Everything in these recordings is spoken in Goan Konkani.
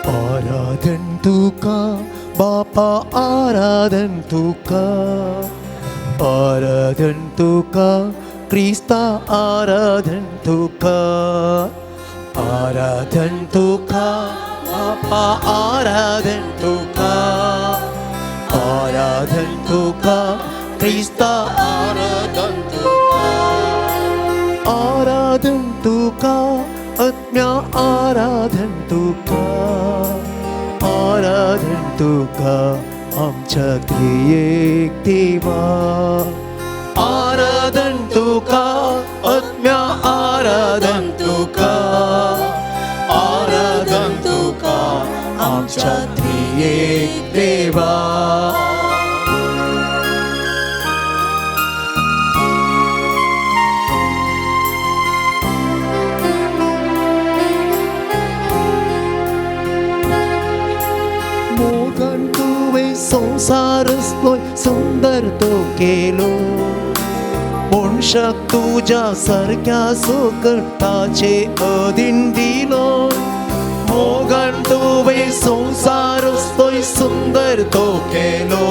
आराधन तुका बापा, आराधन तुका, आराधन तुका क्रिस्ता, आराधन तुका, आराधन तुका बापा, आराधन तुका, आराधन तुका क्रिस्ता, आराधन तुका, आराधन तुका आत्म्या, आराधन तुका, आराधन तुका आमच्या त्रियेक देवा, आराधन तुका आत्म्या, आराधन तुका, आराधन तुका आमच्या त्रियेक देवा. मोगान तुवें संवसार रचलोय, सुंदर तो केलो, मनशाक तुज्या सारक्या सकटाचे अधीन दिलो, मोगान तुवें संवसार रचलोय, सुंदर तो केलो,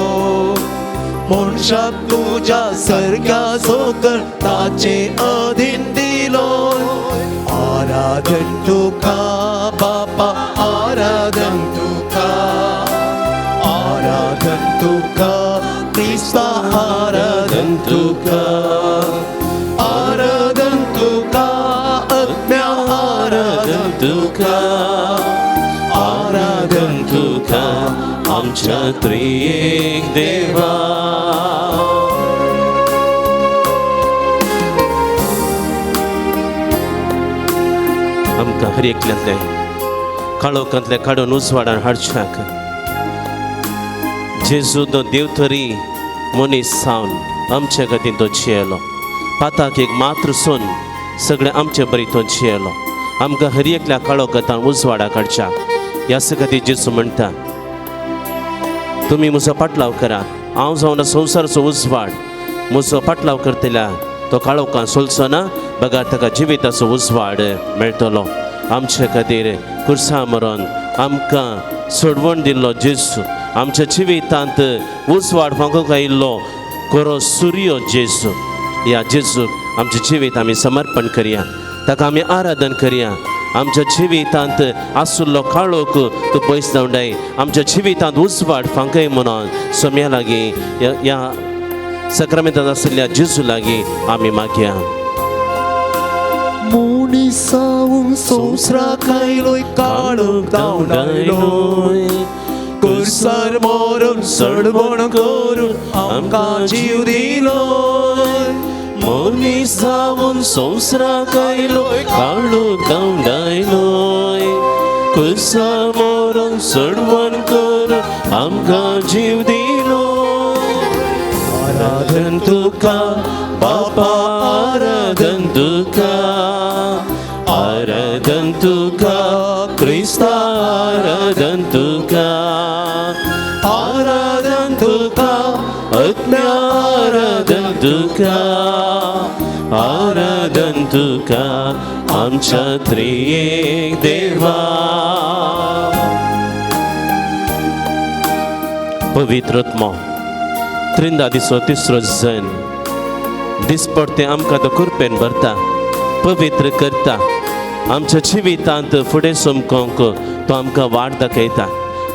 मनशाक तुज्या सारक्या सकटाचे अधीन दिलो. आराधन तुका बापा, आराधन तुका, आराधन तुका क्रिस्ता, आराधन तुका, आराधन तुका आत्म्या, आराधन तुका, आराधन तुका आमच्या त्रियेक देवा. आमकां हर एकल्यांतले काळोखांतले काडून उजवाडान हाडच्याक जेजू तो देवतरी मनीस जावन आमच्या खातीर तो जियेलो. पाताक एक मात्र सून सगळें आमचे बरी तो जियेलो. आमकां हर एकल्या काळोखांत उजवाडा काडच्या ह्या खातीर जेजू म्हणटा, तुमी म्हजो पाटलाव करा, हांव जावन संवसाराचो उजवाड, म्हजो पाटलाव करतल्या तो काळोखान सोलचो ना, बगर ताका जिविताचो उजवाड मेळटलो. आमचे खातीर कुर्सा मरोन आमकां सोडवण दिल्लो जेजू, आमच्या जिवितांत उजवाड फांकूंक आयिल्लो कोरो सुर्यो जेजू, ह्या जेजूक आमचें जिवीत आमी समर्पण करया, ताका आमी आराधन करया. आमच्या जिवितांत आशिल्लो काळोख तूं पयस धांवडाय, आमच्या जिवितांत उजवाड फांकय म्हणून सोम्या लागीं ह्या सक्रमेंतांत आशिल्ल्या जेजू लागीं आमी मागया. मनीसावूंक संवसाराक आयलोय, काळोख धांवडायलोय, कुर्सार मरून सडवण करून आमकां जीव दिलोय, मनीस जावन संवसाराक आयलोय, काळोख धांवडायलोय, कुर्सार मरून सडवण करून आमकां जीव दिलोय. आराधन तुका बापा, आराधन तुका, आराधन तुका क्रिस्ता, आराधन तुका, आराधन तुका आत्म्या, आराधन तुका, आराधन तुका आमच्या त्रियेक देवा. पवित्र आत्मो त्रिंदा दिसो तिसरो जन दिसपडते आमकां तो कृपेन भरता, पवित्र करता, आमच्या जिवितांत फुडें समकोंक तो आमकां वाट दाखयता.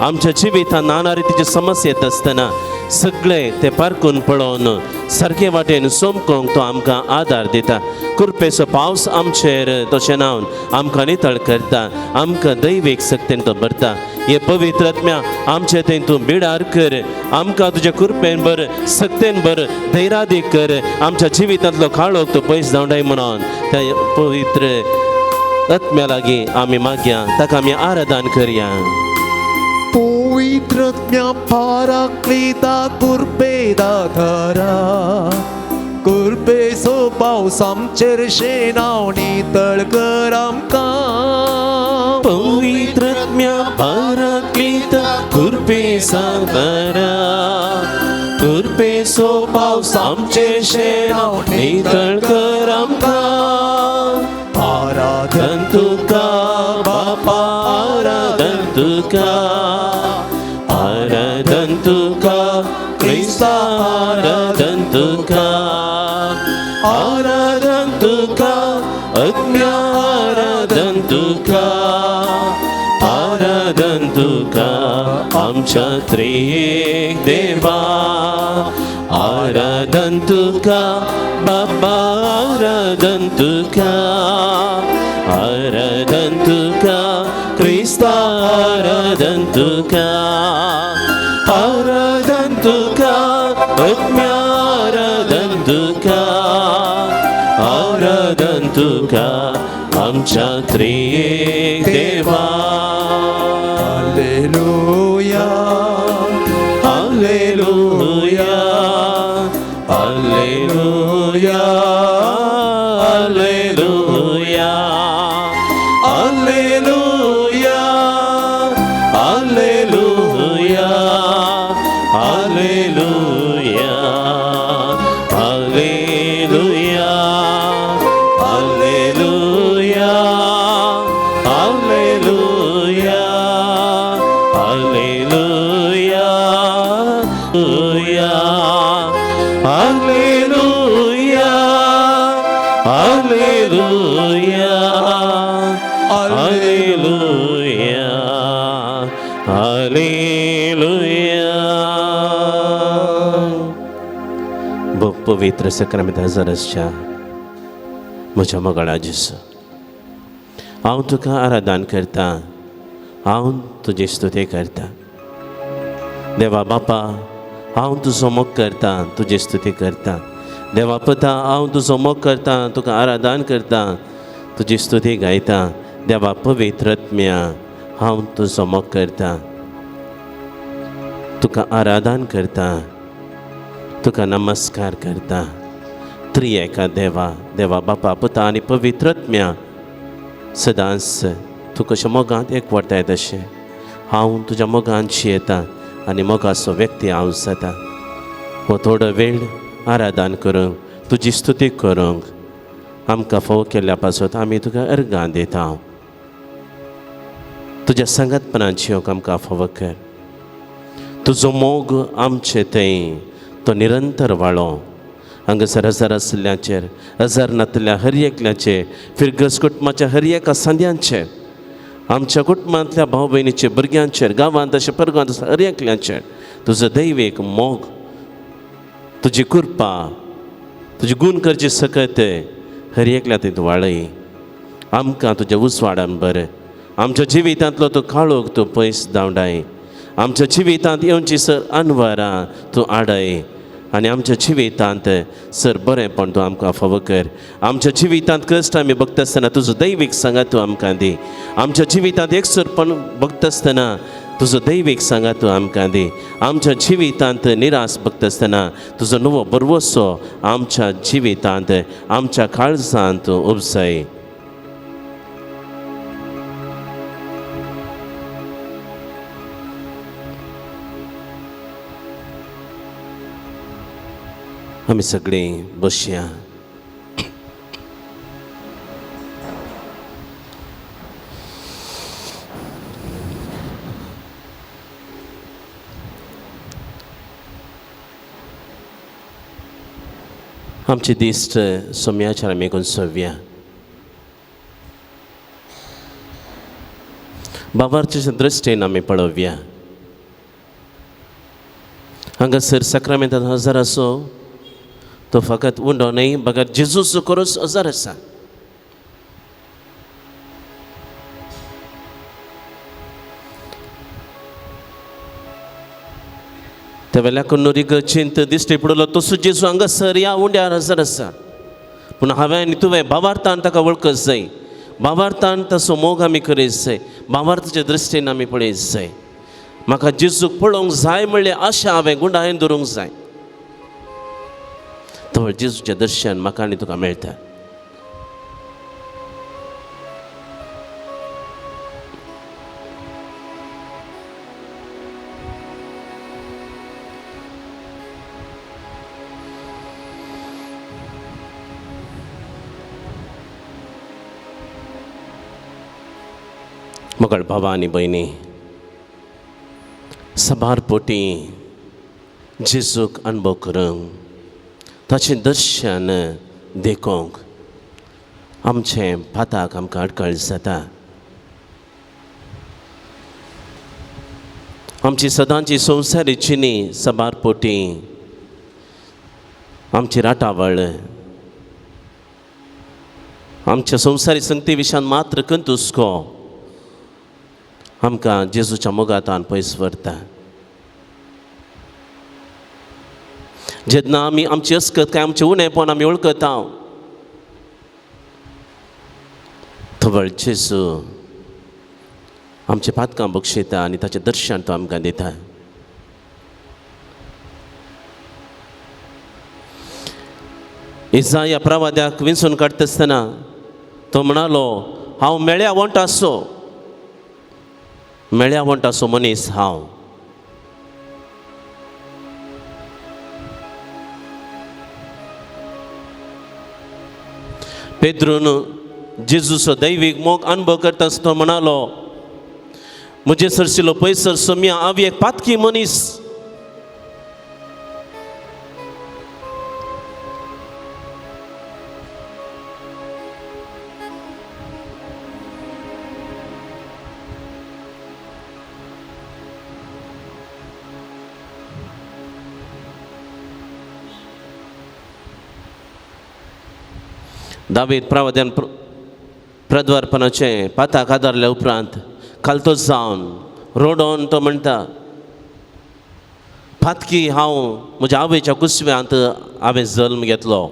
आमच्या जिवितांत नाना रितीची समस्या येता आसतना सगळे ते पारकून पळोवन सारके वाटेन सोमकोंक तो आमकां आदार दिता. कृपेचो पावस आमचेर तो शेणावन आमकां नितळ करता, आमकां दैवीक सक्तेन तो भरता. हे पवित्र आत्म्या आमचे थंय तूं बिडार कर, आमकां तुज्या कृपेन भर, सक्तेन भर, धैर्यादीक कर, आमच्या जिवितांतलो काळोख तूं पयस धांवडाय म्हणून त्या पवित्र आत्म्या लागीं आमी मागया, ताका आमी आराधन करया. पवित्र आत्म्या पाराक्लिता कृपेदा धरा, कृपेचो पावस आमचेर शेणाव नितळ कर आमकां. पवित्र आत्म्या पाराक्लिता कृपेचा धरा, कृपेचो पावस आमचेर शेणाव नितळ कर आमकां. आराधन तुका बापा, आराधन तुका, आराधन तुका क्रिस्ता, आराधन तुका, आराधन तुका आत्म्या, आराधन तुका, आराधन तुका आमच्या त्रिएक देवा, आराधन तुका बाबा, आराधन तुका, आराधन तुका क्रिस्ता, आराधन तुका, आराधन तुका आत्म्या, आराधन तुका, आराधन तुका आमच्या त्रिएक देवा. Hallelujah, hallelujah, hallelujah, hallelujah, hallelujah, hallelujah, hallelujah, hallelujah, hallelujah, hallelujah, hallelujah, hallelujah, hallelujah, hallelujah, hallelujah. पवित्र सक्रामेंत हजर आसच्या म्हज्या मोगाळा जेजू, हांव तुका आराधन करता, हांव तुजी स्तुती करता. देवा बापा, हांव तुजो मोग करता, तुजी स्तुती करता. देवा पुता, हांव तुजो मोग करता, तुका आराधन करता, तुजी स्तुती गायता. देवा पवित्र आत्म्या, हांव तुजो मोग करता, तुका आराधन करता, तुका नमस्कार करता. त्रिएका देवा, देवा बापा पुता आनी पवित्र आत्म्या, सदांच तूं कशें मोगांत एकवटाय तशें हांव तुज्या मोगान शियेता आनी मोगाचो व्यक्ती हांव जाता. हो थोडो वेळ आराधन करूंक, तुजी स्तुती करूंक आमकां फावो केल्ल्या पासत आमी तुका अर्गां दिता. तुज्या सांगातपणान जियोंक आमकां फावो कर. तुजो मोग आमचे थंय तो निरंतर वाळो. हांगासर हजार आशिल्ल्याचेर, हजार नातल्या हर एकल्याचेर, फिरगस कुटुंबाच्या हर एका सांद्यांचेर, आमच्या कुटुंबांतल्या भाव भयणीचे भुरग्यांचेर, गांवांत अशें परगांत आसा हर एकल्याचेर तुजो दैवीक मोग, तुजी कृपा, तुजी गूण करची सकत हर एकल्या थंय वाळय. आमकां तुज्या उजवाडान बरें आमच्या जिवितांतलो तो काळोख तूं पयस धांवडाय. आमच्या जिवितांत येवची सर अनवरां तूं आडय आनी आमच्या जिवितांत सर बरेंपण तूं आमकां फावो कर. आमच्या जिवितांत कश्ट आमी बघता आसतना तुजो दैवीक सांगात तूं आमकां दी. आमच्या जिवितांत एकसुरपण बघता आसतना तुजो दैवीक सांगात तूं आमकां दी. आमच्या जिवितांत निराश बघता आसतना तुजो नवो बरवसो आमच्या जिवितांत, आमच्या काळजांत तूं उपजय. आमी सगळीं बसया. आमची दिश्ट सोम्याच्या आमी गुंसोवया. बाबाच्या दृश्टीन आमी पळोवया. हांगासर साक्रामेंतांत हजर आसो तो फकत उंडो न्हय, बगर जेजूचो करोस हजर आसा. त्या वेल्या कोन्नूर इगर्जेंत दिश्टी पडलो तसो जेजू हांगासर ह्या उंड्यार हजर आसा. पूण हांवें आनी तुवें भावार्थान ताका वळखत जाय, भावार्थान तसो मोग आमी करीत जाय, भावार्थाच्या दृश्टीन आमी पळयत जाय. म्हाका जेजूक पळोवंक जाय म्हणलें आशा हांवें गुंडायेन दवरूंक जाय. तो जेजूचें दर्शन म्हाका आनी तुका मेळटा. मगळ भावा आनी भयणी, साबार पोटी जेजूक अणभव करूंक, ताचें दर्शन देखूंक आमचें पाताक आमकां अडखळ जाता. आमची सदांची संवसारी जिणी साबार पोटी आमची राटावळ आमच्या संवसारी संगती विशयान मात्र कंतुसको आमकां जेजूच्या मोगातान पयस व्हरता. जेन्ना आमी आमची अस्कत काय आमचें उणेपण आमी वळखता थवळ जेजू आमचें पातकां बक्षयता आनी ताचें दर्शन तो आमकां दिता. इजाया प्रवाद्याक विंचून काडटा आसतना तो म्हणालो, हांव मेळ्या वंट आसो, मेळ्या वंट आसो मनीस हांव. पेद्रून जेजूचो दैवीक मोग अनुभव करता आसतना म्हणालो, म्हजे सरशिलो पयसर सोम्या हांव एक पातकी मनीस. दावीद प्रवाद्यान प्रद्वारपणाचें पाताक आदारल्या उपरांत खालतो जावन रोडोन तो म्हणटा, पातकी हांव म्हज्या आवयच्या कुसव्यांत हांवें जल्म घेतलो.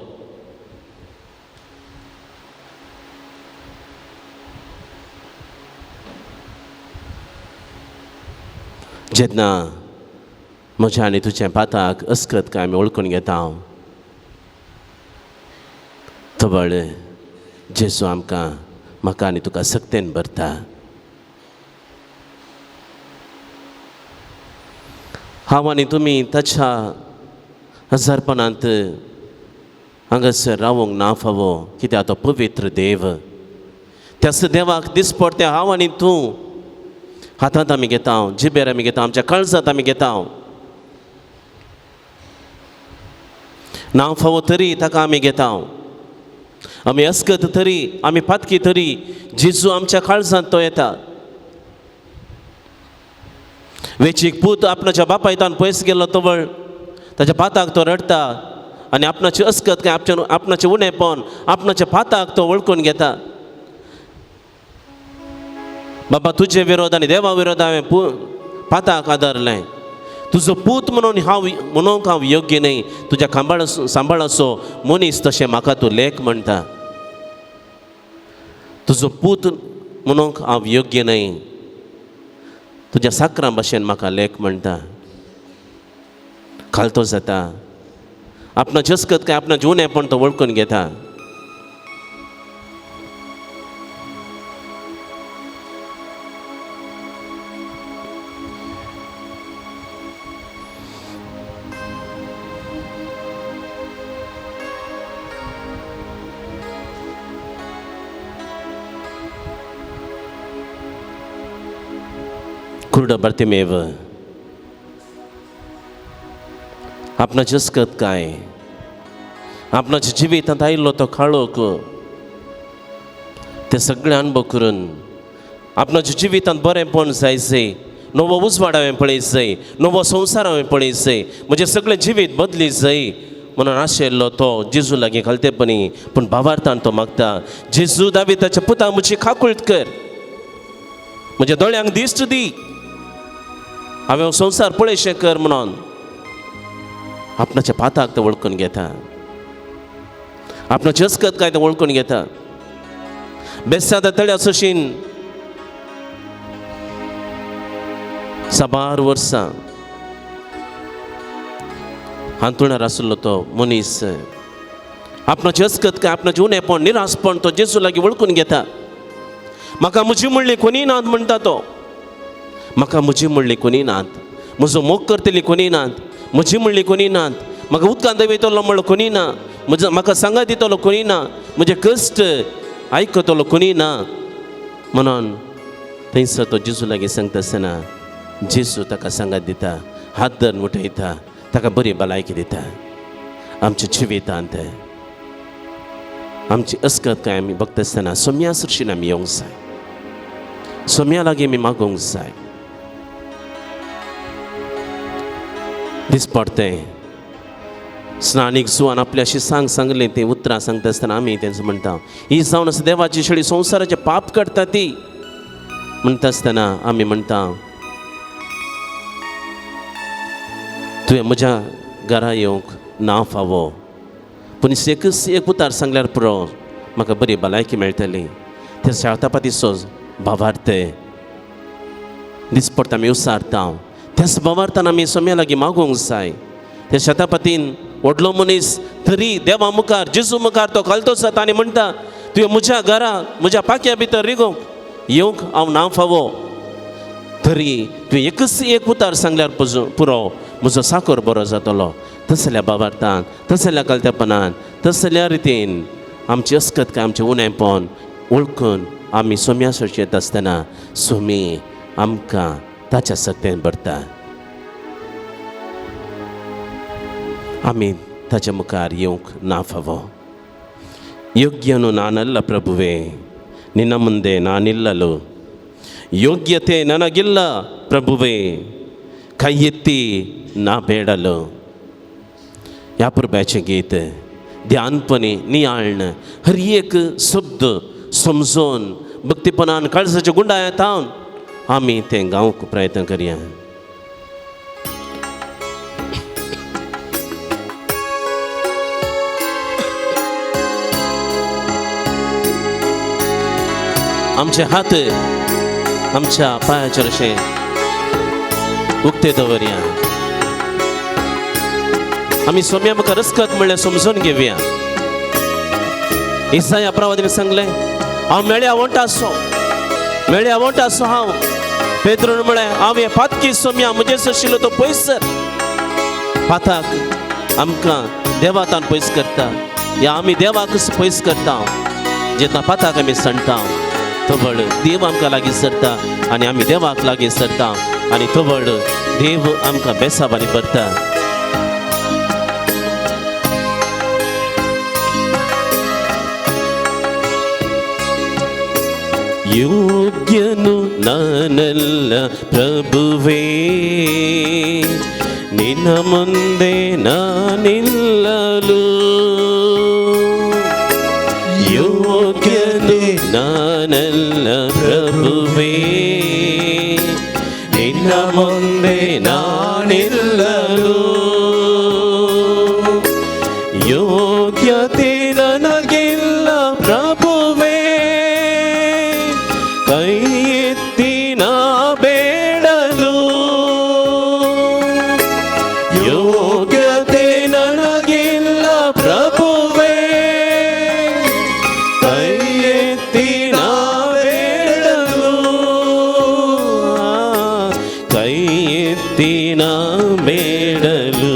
जेन्ना म्हज्या आनी तुज्या पाताक अस्कत काय आमी वळखून घेता हांव तवळ जेजू आमकां म्हाका आनी तुका सक्तेन भरता. हांव आनी तुमी ताच्या हजारपणांत हांगासर रावूंक ना फावो, कित्याक तो पवित्र देव. त्याच देवाक दिसपडटे हांव आनी तूं हातांत आमी घेता, जिबेर आमी घेता, आमच्या काळजांत आमी घेता. ना फावो तरी ताका आमी घेता. आमी अस्कत तरी, आमी पातकी तरी जेजू आमच्या काळजांत तो येता. वेचीक पूत आपणाच्या बापायतान पयस गेल्लो तवळ ताच्या पाताक तो रडटा आनी आपणाची अस्कत काय आपणाचें उणेपण आपणाच्या पाताक तो वळखून घेता. बाबा तुजे विरोध आनी देवा विरोध हांवें पाताक आदारलें. तुजो पूत म्हणून हांव म्हणूंक हांव योग्य न्हय. तुज्या खांबाळ सांबाळाचो मनीस तशें म्हाका तूं लेख म्हणटा. तुजो पूत म्हणूंक हांव योग्य न्हय, तुज्या साकरां भाशेन म्हाका लेख म्हणटा. खालतो जाता, आपणाची अस्कत काय आपणाचें उणेपण तो वळखून घेता. कुरडो बर्तिमेव आपणाची अस्कत काय आपणाच्या जिवितांत आयिल्लो तो काळोख ते सगळे अणभव करून आपणाच्या जिवितांत बरेंपण जायचें, नवो उजवाड हांवें पळय जाय, नवो संवसार हांवें पळय जाय, म्हजें सगळें जिवीत बदली जाय म्हणून आशिल्लो तो जेजू लागीं खालतेपणी. पूण भावार्थान तो मागता, जेजू दाविताच्या पुता म्हजी काकूळट कर, म्हज्या दोळ्यांक दिश्ट दी, हांवें संवसार पळयशें कर म्हणून आपणाच्या पाताक तो वळखून घेता. आपणाची अस्कत काय तो वळखून घेता. बेसादा तळ्या सशीन साबार वर्सां हांतुणार आशिल्लो तो मनीस आपणाची अस्कत काय आपणाचें उणेपण निरासपण तो जेजू लागीं वळखून घेता. म्हाका म्हजी म्हणली कोणी नात म्हणटा तो, म्हाका म्हजी म्हणली कोणी नात, म्हजो मोग करतली कोणी नात, म्हजी म्हणली कोणी नात, म्हाका उदकांत वयतलो म्हणलो कोणी ना, म्हजो म्हाका सांगात दितलो कोणी ना, म्हजे कश्ट आयकतलो कोणी ना म्हणून थंयसर तो जेजू लागीं सांगता आसतना जेजू ताका सांगात दिता, हात धरून उठयता, ताका बरी भलायकी दिता. आमच्या जिवितांत आमची अस्कत काय आमी बघता आसतना सोम्या सरशीन आमी येवंक जाय, सोम्या लागीं आमी मागूंक जाय. दिसपडतें स्नानीक जुवान आपल्या अशी सांग सांगलें तें उतरां सांगता आसतना आमी तेंच म्हणटा, ही जावन आसा देवाची शेळी संवसाराचें पाप करता ती म्हणटा आसतना आमी म्हणटा, तुवें म्हज्या घरा येवंक ना फावो, पूण एकच एक उतार सांगल्यार पुरो, म्हाका बरी भलायकी मेळटली. ते शाळतापातीचो भावार्थ दिसपडटा आमी उसारता, त्याच भावार्थान आमी सोम्या लागीं मागूंक जाय. त्या शेतापातीन व्हडलो मनीस तरी देवा मुखार जेजू मुखार तो घालतो जाता आनी म्हणटा, तुवें म्हज्या घरा म्हज्या पाक्या भितर रिगोवंक येवंक हांव ना फावो, तरी तुवें एकच एक उतार सांगल्यार पुरो, म्हजो साकर बरो जातलो. तसल्या बाबार्थान, तसल्या कलतेपणान, तसल्या रितीन आमची अस्कत काय आमचें उणेपण वळखून आमी सोम्या सरची येता आसतना सोमी आमकां ताच्या सक्तेन भरता. आमी ताच्या मुखार येवंक ना फावो. ಯೋಗ್ಯನು ನಾನಲ್ಲ ಪ್ರಭುವೇ, ನಿನ್ನ ಮುಂದೆ ನಾನಿಲ್ಲಲು, ಯೋಗ್ಯತೆ ನನಗಿಲ್ಲ ಪ್ರಭುವೇ, ಕೈ ಎತ್ತಿ ನಾ ಬೇಡಲು. ह्या पुरब्याचें गीत ध्यानपणी नियाळण हर एक शब्द समजून भक्तीपणान काळजाच्या गुंडाय तावन आमी तें गावंक प्रयत्न करया. आमचे हात आमच्या पांयाचेर अशें उक्ते दवरया. आमी सोम्या मुखार रस्कत म्हणल्यार समजून घेवया. इसाया प्रवादीन सांगलें, हांव मेळ्या वंट आसो, मेळ्या वंट आसो हांव. पेद्रून म्हळें, हांव हें पातकी सोम्या, म्हजेर आशिल्लो तो पयस सर. पाताक आमकां देवातान पयस करता, या आमी देवाकच पयस करता. जेन्ना पाताक आमी सणटा तवळ देव आमकां लागीं सरता आनी आमी देवाक लागीं सरता आनी तवळ देव आमकां बेसाबांनी भरता. ಯೋಗ್ಯನು ನಾನಲ್ಲ ಪ್ರಭುವೇ, ನಿನ್ನ ಮುಂದೆ ನಾನಿಲ್ಲಲು, ಯೋಗ್ಯನು ನಾನಲ್ಲ ಪ್ರಭುವೇ, ನಿನ್ನ ಮುಂದೆ ನಾನಿಲ್ಲಲು, ಯೋಗ್ಯತೆ ನನಗಿಲ್ಲ ಪ್ರಭುವೇ, ಕೈ ಎತ್ತಿ ನಾ ಬೇಡಲು, ಯೋಗ್ಯತೆ ನನಗಿಲ್ಲ ಪ್ರಭುವೇ, ಕೈ ಎತ್ತಿ ನಾ ಬೇಡಲು, ಕೈ ಎತ್ತಿ ನಾ ಬೇಡಲು,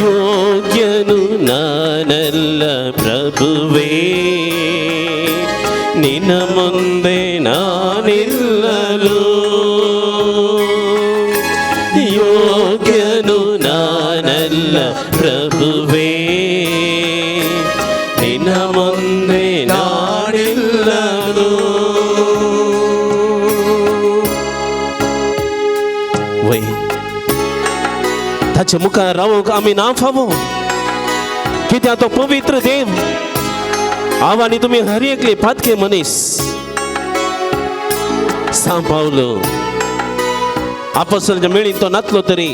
ಯೋಗ್ಯನು ನಾನಲ್ಲ ಪ್ರಭುವೇ, ನಿನ್ನ ಮುಂದೆ ನಾನಿಲ್ಲಲು, ಯೋಗ್ಯನು ನಾನಲ್ಲ ಪ್ರಭುವೇ, ನಿನ್ನ ಮುಂದೆ ನಾನಿಲ್ಲಲು. वय ताच्या मुखार रावंक आमी ना फावो, कित्याक तो पवित्र देव. हांव आनी तुमी हर एकले पातके मनीस. सांव पावलो आपोस्तलाच्या मेळीन तो नातलो तरी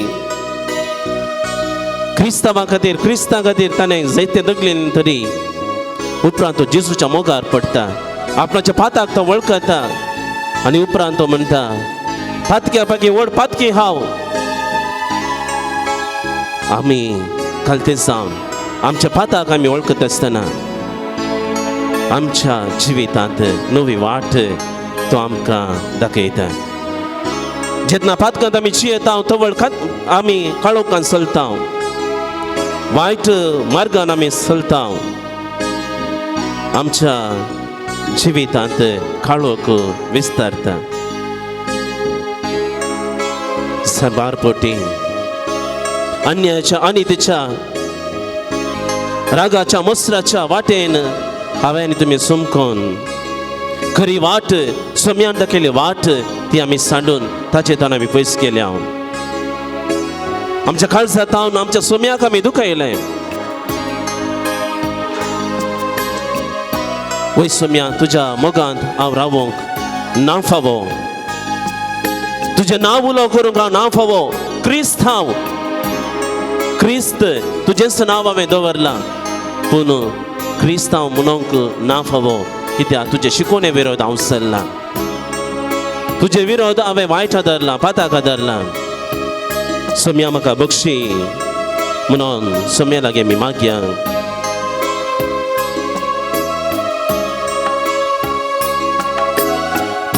क्रिस्तांवा खातीर, क्रिस्ता खातीर ताणें जायते दगलें तरी उपरांत तो जेजूच्या मोगार पडटा, आपणाच्या पाताक तो वळखता आनी उपरांत तो म्हणटा, पातक्या पाकी व्हड पातकी हांव. आमी खालते जावन आमच्या पाताक आमी वळखत आसतना आमच्या जिवितांत नवी वाट तो आमकां दाखयता. जेन्ना पातकांत आमी जियेता तवळ आमी काळोखान चलता, वायट मार्गान आमी चलता, आमच्या जिवितांत काळोख विस्तारता. साबार पोटी अन्यायाच्या अनितीच्या रागाच्या मसराच्या वाटेन हांवें आनी तुमी सुमकोन खरी वाट सोम्यान दाखयली वाट ती आमी सांडून ताचे तान आमी पयस केल्या. आमच्या काळजांत तावन आमच्या सोम्याक आमी दुखयलें. वय सोम्या, तुज्या मोगांत हांव रावोंक ना फावो, तुजें नांव उलो करूंक हांव ना फावो. क्रिस्त हांव, क्रिस्त तुजेंच नांव हांवें दवरलां, पूण क्रिस्त हांव म्हणूंक ना फावो, कित्याक तुजे शिकोवणे विरोध हांव चल्लां, तुजे विरोध हांवें वायट धरलां, पाताक धरलां. सोम्या म्हाका बक्षी म्हणून सोम्या लागीं आमी मागया.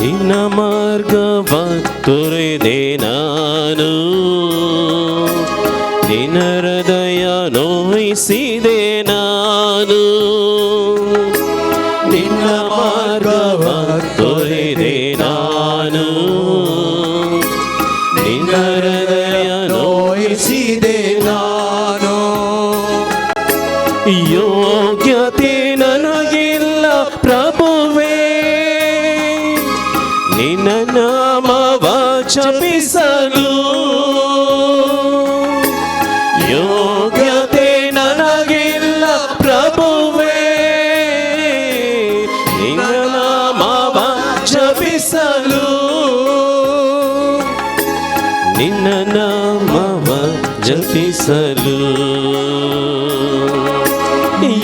ನಿನ್ನ ಮಾರ್ಗವ ತೊರೆದೆ ನಾನು, ನಿನ್ನ ಹೃದಯ ನೋಯಿಸಿದೆ ನಾನು, ನಿನ್ನ ಮಾರ್ಗವ ತೊರೆದೆ ನಾನು, ನಿನ್ನ ಹೃದಯ ನೋಯಿಸಿದೆ ನಾನು. ಯೋಗ್ಯತೆ ನನಗಿಲ್ಲ ಪ್ರಭುವೇ, ನಿನ್ನ ನಾಮವ ಜಪಿಸಲು, ಯೋಗ್ಯತೆ ನನಗಿಲ್ಲ ಪ್ರಭುವೇ, ನಿನ್ನ ನಾಮವ ಜಪಿಸಲು, ನಿನ್ನ ನಾಮವ ಜಪಿಸಲು.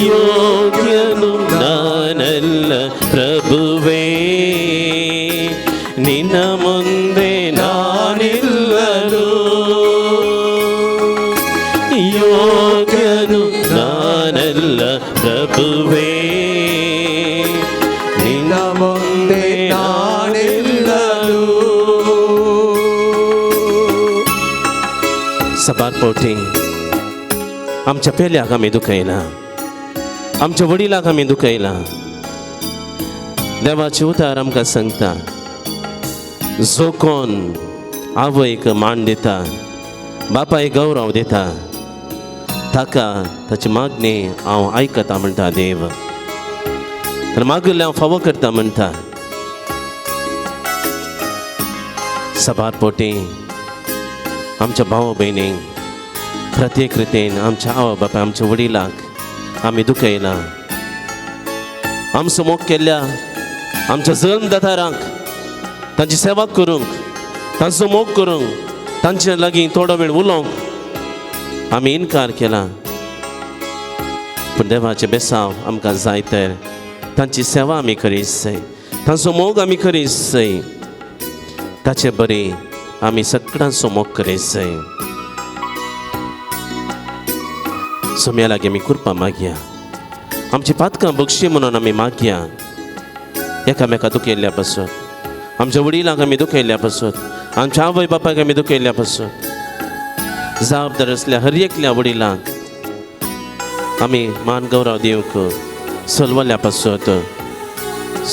ಯೋಗ್ಯನು ನಾನಲ್ಲ ಪ್ರಭುವೇ, ನಿನ್ನ ಮುಂದೆ ನಾನಿಲ್ಲಲು, ಯೋಗ್ಯನು ನಾನಲ್ಲ ಪ್ರಭುವೇ, ನಿನ್ನ ಮುಂದೆ ನಾನಿಲ್ಲಲು. सबार पावटी आमच्या पेल्याक आमी दुखयला, आमच्या वडिलाक आमी दुखयला. देवाचे उतार आमकां सांगता, जो कोण आवयक मान दिता, बापायक गौरव दिता, ताका ताची मागणी हांव आयकता म्हणटा देव, तर मागिल्लें हांव फावो करता म्हणटा. सबार पावटी आमच्या भाव भयणींक प्रत्येक रितीन आमच्या आवय बापाय आमच्या वडिलांक आमी दुखयला. आमचो मोग केल्ल्या आमच्या जल्मदातारांक तांची सेवा करूंक, तांचो मोग करूंक, तांचे लागीं थोडो वेळ उलोवंक आमी इनकार केला. पूण देवाचें बेसांव आमकां जाय तर तांची सेवा आमी करीत जाय, तांचो मोग आमी करीत जाय, ताचे बरी आमी सगळ्यांचो मोग करीत जाय. सोम्या लागीं आमी कृपा मागया, आमची पातकां बक्षी म्हणून आमी मागया. एकामेका दुखयल्ल्या पासून, आमच्या वडिलांक आमी दुखयल्ल्या पासून, आमच्या आवय बापायक आमी दुखयल्ल्या पासून, जबाबदार आसल्या हर एकल्या वडिलांक आमी मान गौरव दिवंक सलवल्या पासून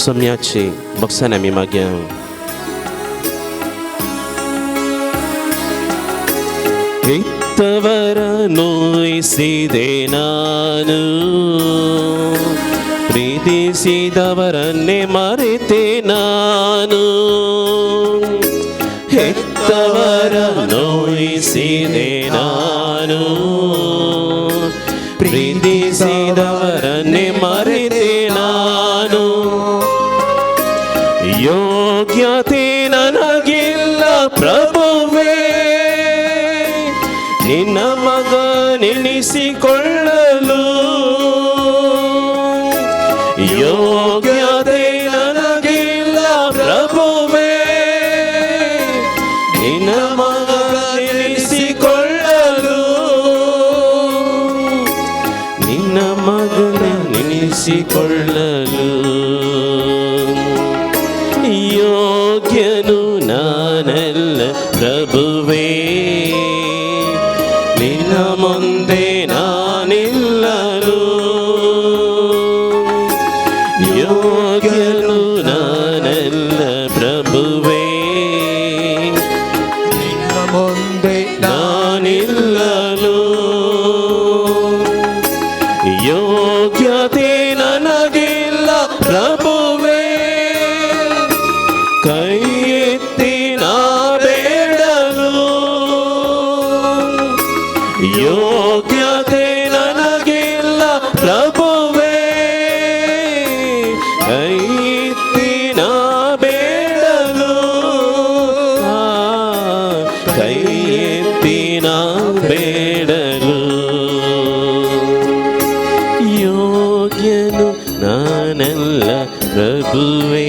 सोम्याची बक्षान आमी मागया. ಹೆತ್ತವರ ನೋಯಿಸಿದೆ ನಾನು, ಪ್ರೀತಿಸಿದವರನ್ನೇ ಮರೆತೆ ನಾನು, ಹೆತ್ತವರ ನೋಯಿಸಿದೆ ನಾನು, ಪ್ರೀತಿಸಿದವರನ್ನೇ ಮರೆತೆ ನಾನು. ಯೋಗ್ಯತೆ ನನಗಿಲ್ಲ ಪ್ರಭುವೇ, ನಿನ್ನ ಮಗ ನೆನೆಸಿಕೊಳ್ಳಲು, ಯೋಗ್ಯತೆ ನನಗಿಲ್ಲ ಪ್ರಭುವೇ, ನಿನ್ನ ಮಗ ನೆನೆಸಿಕೊಳ್ಳಲು, ನಿನ್ನ ಮಗನ ನೆನೆಸಿಕೊಳ್ಳಲು. ಯೋಗ್ಯನು ನಾನಲ್ಲ ಪ್ರಭುವೇ, ನಿನ್ನ ಮುಂದೆ ನಾನಿಲ್ಲಲು, ಯೋಗ್ಯನು ನಾನಲ್ಲ ಪ್ರಭುವೇ, ನಿನ್ನ ಮುಂದೆ ಕೈ ಎತ್ತಿ ನಾ ಬೇಡಲು ಯೋಗ್ಯತೆ ನನಗಿಲ್ಲ ಪ್ರಭುವೇ, ಕೈ ಎತ್ತಿ ನಾ ಬೇಡಲು, ಕೈ ಎತ್ತಿ ನಾ ಬೇಡಲು ಯೋಗ್ಯನು ನಾನಲ್ಲ ಪ್ರಭುವೇ,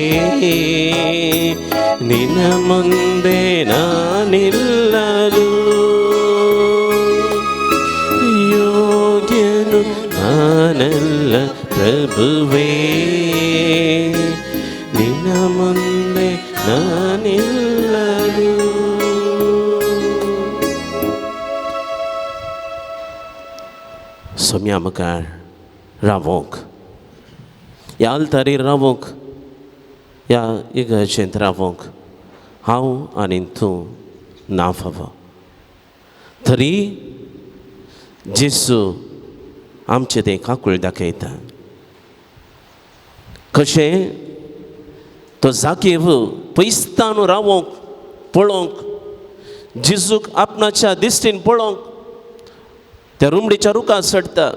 ನಿನ್ನ ಮುಂದೆ ನಾನಿಲ್ಲಲು ಯೋಗ್ಯನು ನಾನಲ್ಲ ಪ್ರಭುವೇ, ನಿನ್ನ ಮುಂದೆ ನಾನಿಲ್ಲಲು. सोम्या मुखार रावोंक, ह्या आल्तारीर रावोंक, ह्या इगर्जेंत रावोंक हांव आनी तूं ना फावो. तरी जेजू आमचें तें काकूळ दाखयता. कशें तो जाकीव पयसतान रावोंक पळोवंक, जेजूक आपणाच्या दिश्टीन पळोवंक त्या रुमडीच्या रुखार चडटा,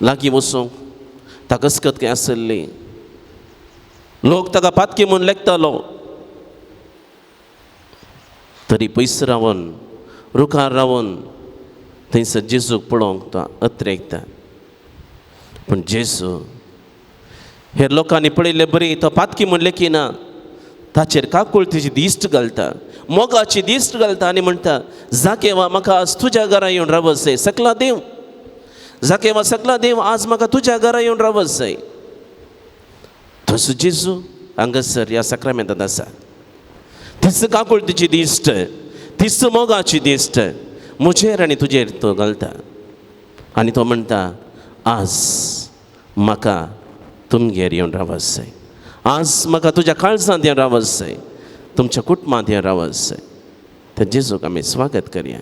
लागीं वचूंक ताका अस्कत खंय आसली. लोक ताका पातकी म्हूण लेखतालो, तरी पयस रावन रुखार रावन थंयसर जेजूक पळोवंक तो अत्रेकता. पूण जेजू हेर लोकांनी पळयल्ले बरी तो पातकी म्हूण लेखिना, ताचेर काकुळतीची दिश्ट घालता, मोगाची दिश्ट घालता आनी म्हणटा, जाकेवा म्हाका आज तुज्या घरा येवन रावत जाय, सकला देव, जाकेवा सकला देव आज म्हाका तुज्या घरा येवन रावत जाय. तसो जेजू हांगासर ह्या साक्रामेंतांत आसा. तीच काकुळतीची दिश्ट, तीच मोगाची दिश्ट म्हजेर आनी तुजेर तो घालता आनी तो म्हणटा, आज म्हाका तुमगेर येवन रावत जाय, आज म्हाका तुज्या काळजांत येवन रावत जाय, तुमच्या कुटुंबांत येवन रावत जाय. तर जेजूक आमी स्वागत करया.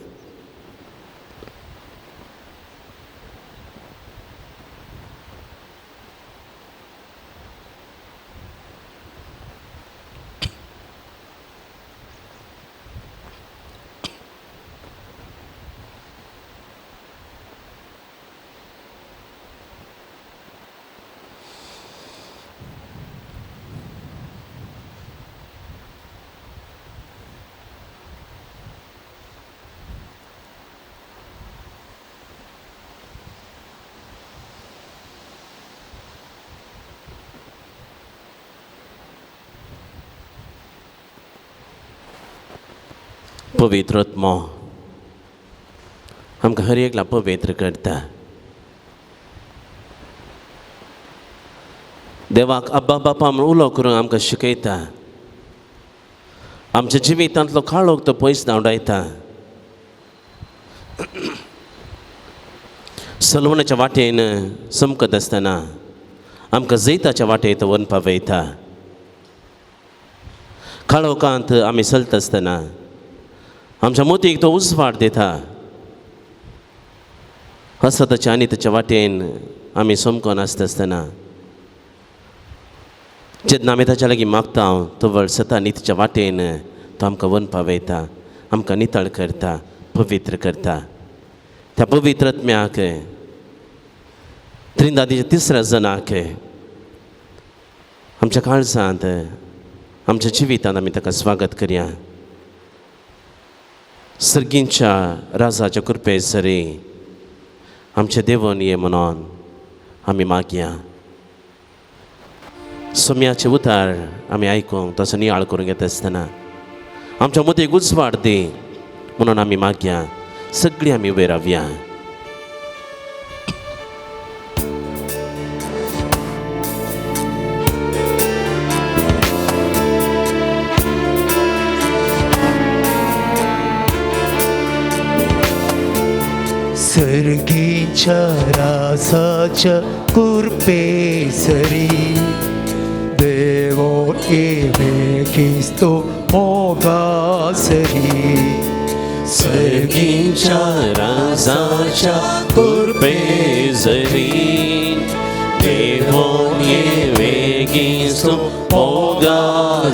पवित्र आत्मो आमकां हर एकला पवित्र करता. देवाक अब्बा बापा म्हूण उलो करून आमकां शिकयता. आमच्या जिवितांतलो काळोख तो पयस धांवडायता. सलवणाच्या वाटेन चमकत आसतना आमकां जैताच्या वाटेन तो व्हरून पावयता. काळोखांत आमी चलता आसतना आमच्या मोतीक तो उजवाड दिता. असताच्या आनी ताच्या वाटेन आमी चमकोन आसता आसतना जेन्ना आमी ताच्या लागीं मागता तो वळसता आनी ताच्या वाटेन तो आमकां व्हरून पावयता, आमकां नितळ करता, पवित्र करता. त्या पवित्र आत्म्याक त्रिंदादीच्या तिसऱ्या जणाक आमच्या काळजांत आमच्या जिवितांत आमी ताका स्वागत करया. सर्गींच्या राजाच्या कृपे सरी आमच्या देवन ये म्हणून आमी मागया. सोम्याचे उतार आमी आयकूंक तसो नियाळ करूंक येता आसतना आमच्या मतीक उजवाड दी म्हणून आमी मागया. सगळीं आमी उबे रावया. सर्गीच्या रासाच्या कृपेसरी देवो एवे क्रिस्तो मोगासरी. सर्गीच्या राजाच्या कृपेसरी देवोन ये वेगीं तूं मोगा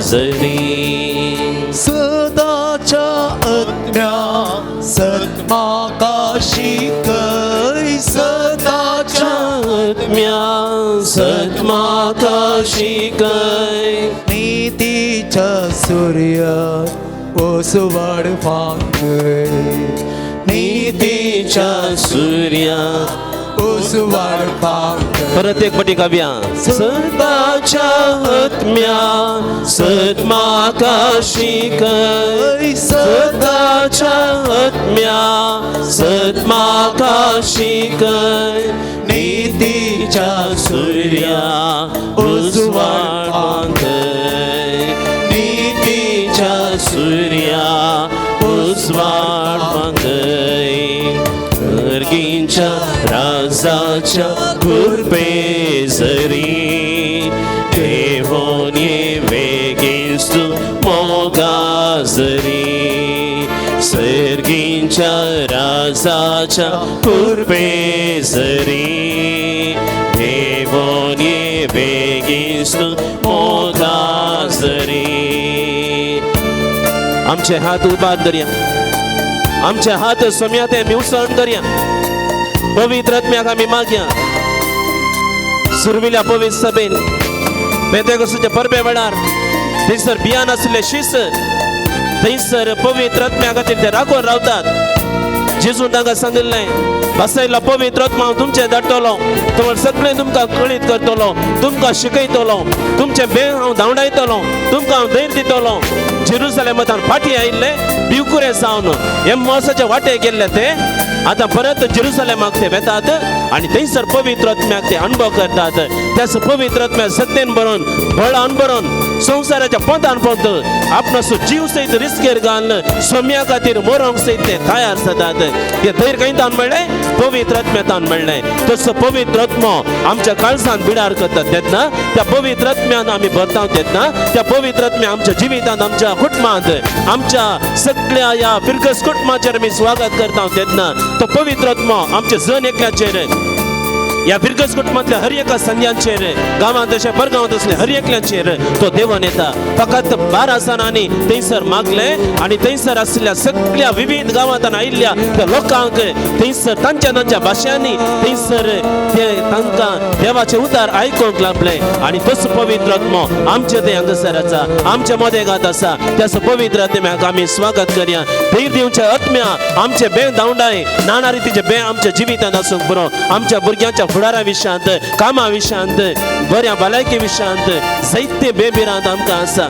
जरी. सदाच्या आत्म्या सत म्हाका शिकय, सदाच्या आत्म्या सत म्हाका शिकय. नितीच्या सूर्य उसवाड फांकय, नितीच्या सूर्या उसवाड फांकय. परत एक पटी गावया. सदाच्या आत्म्या सत म्हाका शिकय, सदाच्या आत्म्या सत म्हाका शिकय. नितीच्या सूर्या उजवाड फांकय, नितीच्या सूर्या उजवाड फांकय. सर्गींच्या राजाच्या कृपे जरी देवोन ये वेगीं तूं मोगा जरी. सर्गींच्या राजाच्या कृपे जरी देवोन ये वेगीं तूं मोगा जरी. आमचे हात उबार दरया, आमचे हात सोम्या ते मिवसण दरया. पवित्र आत्म्याक आमी मागया. सुरविल्या पवित्र सभेन पेंतेकोस्ताच्या परबे वेळार थंयसर बियान आशिल्ले शीस थंयसर पवित्र आत्म्या खातीर ते राखून रावतात. जेजून तांकां सांगिल्लें, बसयला पवित्र आत्मा हांव तुमचें धाडटलो, तुम्हाला सगळें तुमकां कळीत करतलो, तुमकां शिकयतलो, तुमचें बें हांव धांवडायतलो, तुमकां हांव धैर्य दितलो. जेरुसलेमांत फाटीं आयिल्ले भिवकुरे जावन एम्मोसाच्या वाटे गेल्ले ते आतां परत जेरुसलेमाक ते वेतात आनी थंयसर पवित्र आत्म्याक ते अणभव करतात. त्याच पवित्र आत्म्या सत्तेन भरून बळान भरून संवसाराच्या पोंतान पोंत आपणाचो जीव सयत रिस्केर घालून सोम्या खातीर मरोंक सयत ते तयार जातात. हे धैर्य खंय तान मेळ्ळें? पवित्र आत्म्यातान मेळ्ळें. तसो पवित्र आत्मो आमच्या काळजान बिडार करतात तेन्ना त्या पवित्र आत्म्यान आमी भरता तेन्ना त्या पवित्र आत्म्या आमच्या जिवितांत, आमच्या कुटुंबांत, आमच्या सगळ्या ह्या फिरगस कुटुंबाचेर आमी स्वागत करता तेन्ना तो पवित्र आत्मो आमच्या जण एकल्याचेर, ह्या फिरगस कुटुंबांतल्या हर एका संद्यांचेर, गांवांत अशें परगांवांत असले हर एकल्याचेर तो देवन येता. फकत 12 जाणांनी थंयसर मागलें आनी थंयसर आशिल्ल्या सगळ्या विविध गांवांत आयिल्ल्या त्या लोकांक थंयसर तांच्या तांच्या भाशांनी थंयसर ते तांकां देवाचें उतार आयकूंक लागलें. आनी तसो पवित्र आत्मो आमचे ते हांगासर आसा, आमच्या मदेगात आसा. त्याच पवित्र आत्म्याक आमी स्वागत करया. धैर्य दिवच्या आत्म्या आमचे बें धांवडाय, नाना रितीचे बें आमच्या जिवितांत आसूंक बरो, आमच्या भुरग्यांच्या फुडारा विशयांत, कामा विशयांत, बऱ्या भलायकी विशयांत जायते बेबिरांत आमकां आसा,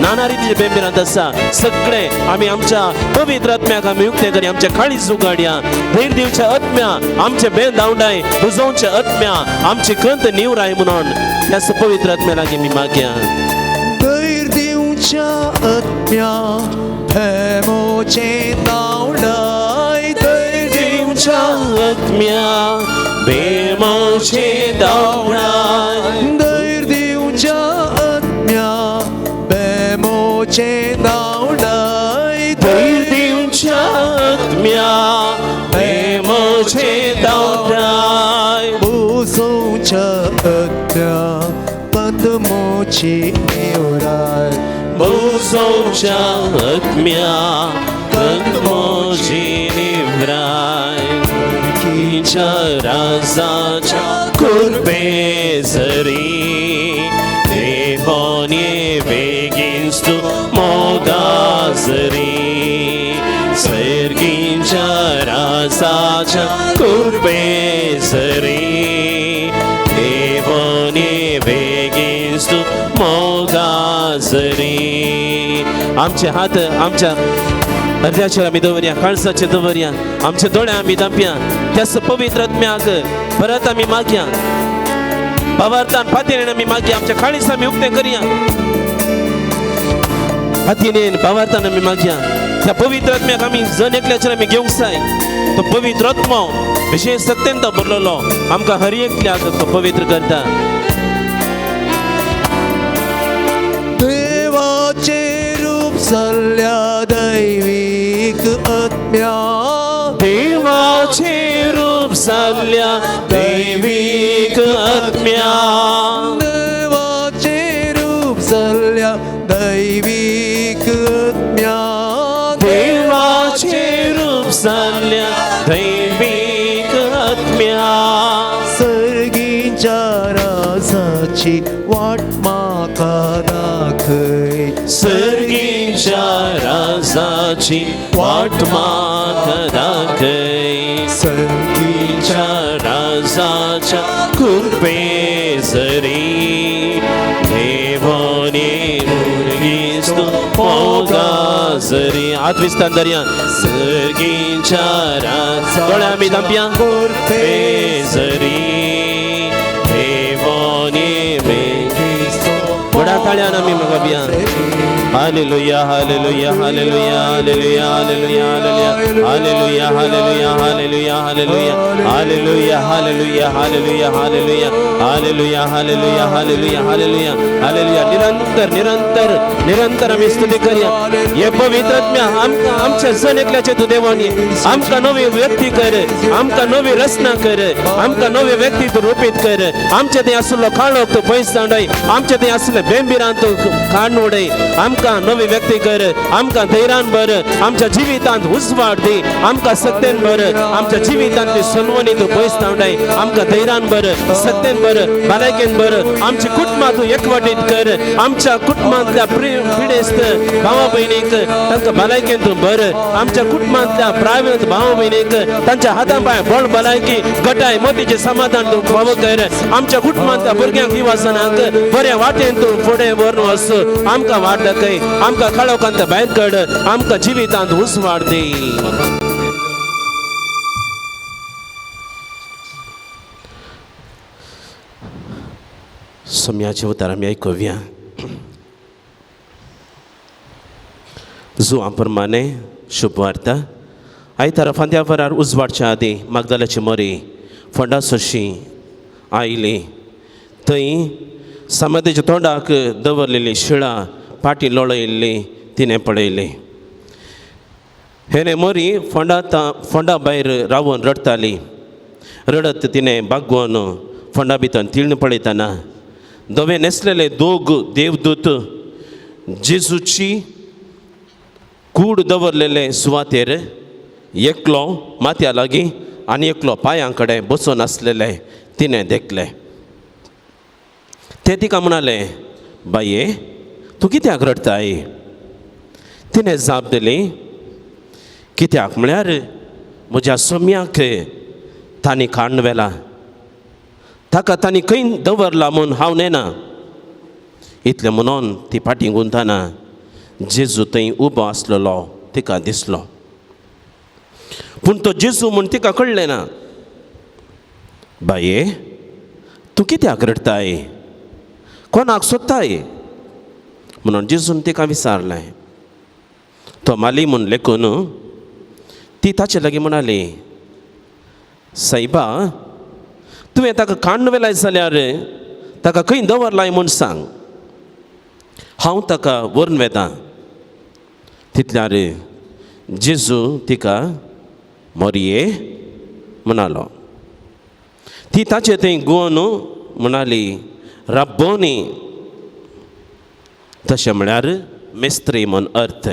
नाना रितीचे बेबिरांत आसा. सगळे आमी आमच्या पवित्र आत्म्याक आमी उक्ते करी, आमच्या काळीज उगाडया. धैर्य दिवच्या आत्म्या आमचे बें धांवडाय, बुजोवच्या आत्म्या आमची कंत निवराय म्हणून ह्या पवित्र आत्म्या लागीं आमी मागया. धैर्य दिवच्या आत्म्या भेमोचें धांवडाय, धैर्य दिवच्या आत्म्या बेमोचे धांवडाय, धैर्य दिवच्या आत्म्या बेमोचे धांवडाय, धैर्य दिवच्या आत्म्या बेमोचे धांवडाय. बुजोवच्या आत्म्या पद्मोची निवराय, बुजोवच्या आत्म्या पद्मोची निवराय. राजाच्या कृपे जरी देवोन ये वेगीं तूं मोगा जरी. सर्गींच्या राजाच्या कृपे जरी देवोन ये वेगीं तूं मोगा जरी. आमचे हात आमच्या हृदयाचेर आमी दवरया, काळजाचेर दवरया, आमचे दोळे आमी धांपया. त्याच पवित्र आत्म्याक परत आमी मागया, भावार्थान फातीन आमी मागया, आमच्या काळीज आमी उक्तें करया, फातीन भावार्थान आमी मागया. त्या पवित्र आत्म्याक आमी जण एकल्याचेर आमी घेवंक जाय. तो पवित्र आत्मो विशेष सत्तेन तो भरलेलो आमकां हर एकल्याक तो पवित्र करता. देवाचे रूप जाल्ल्या दैवीक आत्म्या, देवाचे रूप जाल्ल्या दैवीक दैवीक आत्म्या देवाचे रूप जाल्ल्या दैवीक आत्म्या देवाचे रूप जाल्ल्या दैवीक आत्म्या सर्गीच्या राजाची वाट म्हाका दाखय सर्गीच्या राजाची वाट म्हाका दाखय सर्गीच्या सर्गीच्या राजाच्या कृपे जरी देवाने मुरगीस्तो मोगा जरी हात विस्तार दर्या सर्गीच्या राजा दोळे आमी धांपया कृपे जरी देवाने व्हडा ताळ्यान आमी मागोवया. Hallelujah, hallelujah, hallelujah, hallelujah, hallelujah, hallelujah, hallelujah, hallelujah, hallelujah, hallelujah, hallelujah, hallelujah, hallelujah, hallelujah, hallelujah, hallelujah, hallelujah, hallelujah. निरंतर निरंतर निरंतर आमी स्तुती करया. हे पवित्र आत्म्या आमकां आमच्या जण एकल्याचे तूं देवानी आमकां नवी व्यक्ती कर, आमकां नवी रचना कर, आमकां नवी व्यक्ती तूं रुपीत कर. आमचे थंय आशिल्लो काळोख तूं पयस दांडय, आमचे थंय आशिल्ले बेंबिरान तूं काडून उडय. आमकां नवी व्यक्ती कर, आमकां धैर्यान भर, आमच्या जिवितांत उजवाड दी, आमकां सत्तेन भर, आमच्या जिवितांतली सलवणी तूं पयस धांवडाय. आमकां धैर्यान भर, सत्तेन भर, भलायकेन भर. आमची कुटुंबां तूं एकवटीत कर. आमच्या कुटुंबांतल्या पिडेस्त भावा भयणीक तांकां भलायकेन तूं भर. आमच्या कुटुंबांतल्या प्रायवेत भावा भयणीक तांच्या हाता पांय बळ भलायकी गटाय मोतीचें समाधान तूं फावो कर. आमच्या कुटुंबांतल्या भुरग्यांक दिवासनाक बऱ्या वाटेन तूं फुडें व्हरून वच. आमकां वाट दाखय, आमकां काळोखांत भायर काड, आमकां जिवितांत उजवाड दी. सोम्याचे उतार आमी आयकुया. जुवां प्रमाणे शुभ वार्ता. आयतारा फांत्या वरार उजवाडच्या आदीं मागदाल्याची मरी फोंडा सोशी आयली. थंय समाधीच्या तोंडाक दवरलेली शिळा पाटी लोळयल्ली तिणें पळयली. हेणे मरी फोंडा फोंडा भायर रावन रडटाली. रडत तिणें बागोवन फोंडा भितर तिळण पळयतना धवे न्हेसलेले दोग देवदूत जेजूची कूड दवरलेले सुवातेर एकलो माथ्या लागीं आनी एकलो पांयां कडेन बसून आसलेले तिणें देखले. ते तिका म्हणाले, बाये तूं कित्याक रडटाय? तिणें जाप दिली, कित्याक म्हळ्यार म्हज्या सोम्याक तांणी काडून व्हेला, ताका तांणी खंय दवरला म्हूण हांव नेना. इतलें म्हणून ती फाटीं गुंतना जेजू थंय उबो आसलेलो तिका दिसलो. पूण तो जेजू म्हूण तिका कळ्ळें ना. बाये तूं कित्याक रडटाय? कोणाक सोदताय? म्हणून जेजून तिका विचारलें. तो माली म्हूण लेखून ती ताचे लागीं म्हणाली, सायबा तुवें ताका काडून व्हेलाय जाल्यार ताका खंय दवरलाय म्हूण सांग, हांव ताका व्हरून वेतां. तितल्यार जेजू तिका मोरये म्हणालो. ती ताचे थंय गोवन म्हणाली, राब्बोनी, तशें म्हळ्यार मेस्त्री म्हूण अर्थ.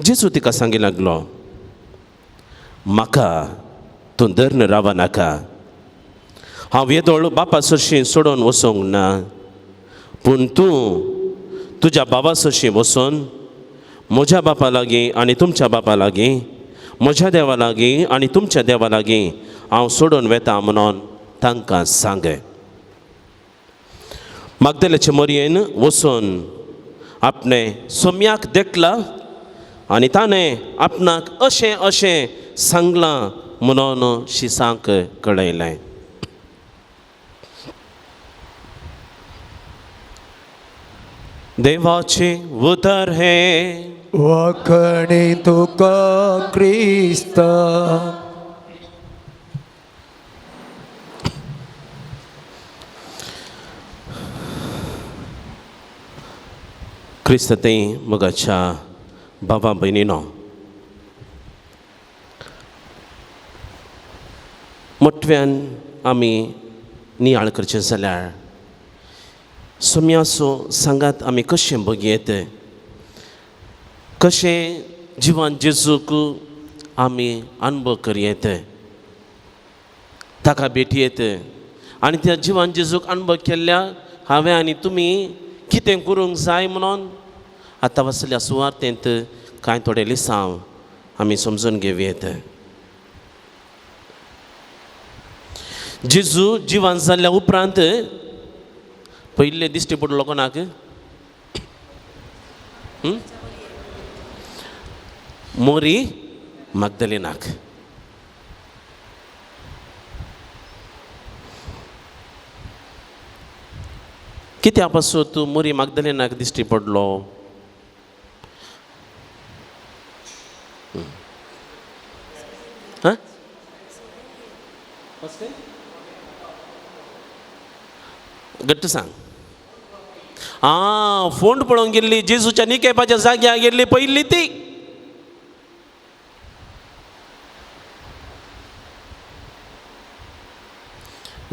जेजू तिका सांगी लागलो, म्हाका तूं धरून राव नाका, हांव येदोळ बापा सरशीं सोडून वचूंक ना, पूण तूं तुज्या बाबा सरशीं वचून म्हज्या बापा लागीं आनी तुमच्या बापा लागीं, म्हज्या देवा लागीं आनी तुमच्या देवा लागीं हांव सोडून वेता म्हणून तांकां सांग. मागदेल्याचे मोरयेन वचून आपणें सोम्याक देखला आनी ताणें आपणाक अशें अशें सांगलां म्हणून शिसांक कळयलें. देवाचें उतर हें. वखणी तुका क्रिस्ता. क्रिस्त थंय मोगाच्या बाबा भयणीनो, मोटव्यान आमी नियाळ करचें जाल्यार सोम्याचो सांगात आमी कशें बगयत, कशें जिवन जेजूक आमी अनुभव करयेत, ताका भेटयेत आनी त्या जिवन जेजूक अनुभव केल्ल्या हांवें आनी तुमी कितें करूंक जाय म्हणून आतां वसल्या सुवार्तेंत कांय थोडे लिसांव आमी समजून घेवयेत. जेजू जिवन जाल्ल्या उपरांत पयिल्ले दिश्टी पडलो कोणाक? मोरी माग्दलिनाक. कित्या पासून तूं मोरी माग्दलिनाक दिश्टी पडलो? हां, घट्ट सांग. आं, फोंड पळोवंक गेल्ली, जेजूच्या निकेपाच्या जाग्यार गेल्ली पयली ती.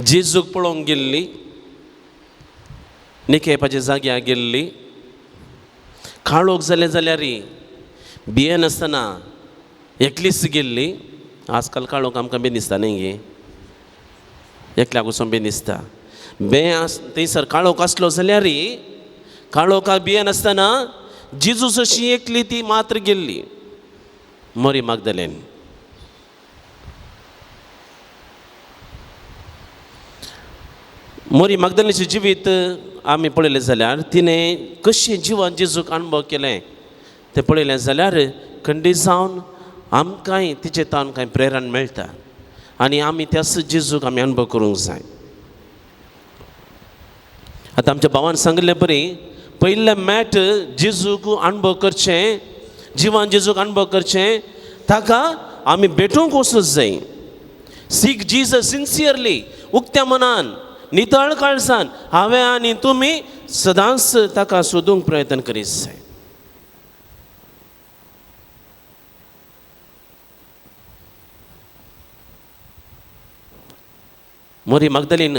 जेजूक पळोवंक गेल्ली, निकेपाच्या जाग्यार गेल्ली. काळोख जालें जाल्यार भियेनासतना एकलीच गेल्ली. आजकाल काळोख आमकां बी दिसता न्ही गे, एकल्याक वचून बी दिसता. बे आस थंयसर काळोख आसलो जाल्यार काळोखाक भियेनासतना जेजू अशी एकली ती मात्र गेल्ली मरी माग्दलेन. मोरी माग्दलेचें जिवीत आमी पळयलें जाल्यार तिणें कशें जिवन जेजूक अनुभव केलें तें पळयलें जाल्यार खंडीत जावन आमकांय तिचे तावन कांय प्रेरणा मेळटा आनी आमी त्याच जेजूक आमी अनुभव करूंक जाय. आतां आमच्या भावान सांगिल्लें बरी पयलें मॅट जेजूक अनुभव करचें, जिवन जेजूक अनुभव करचें, ताका आमी भेटूंक वचूंक जाय. सीक जीजस सिन्सियरली, उक्त्या मनान, नितळ काळसान हांवें आनी तुमी सदांच ताका सोदूंक प्रयत्न करीत जाय. मोरी माग्दलीन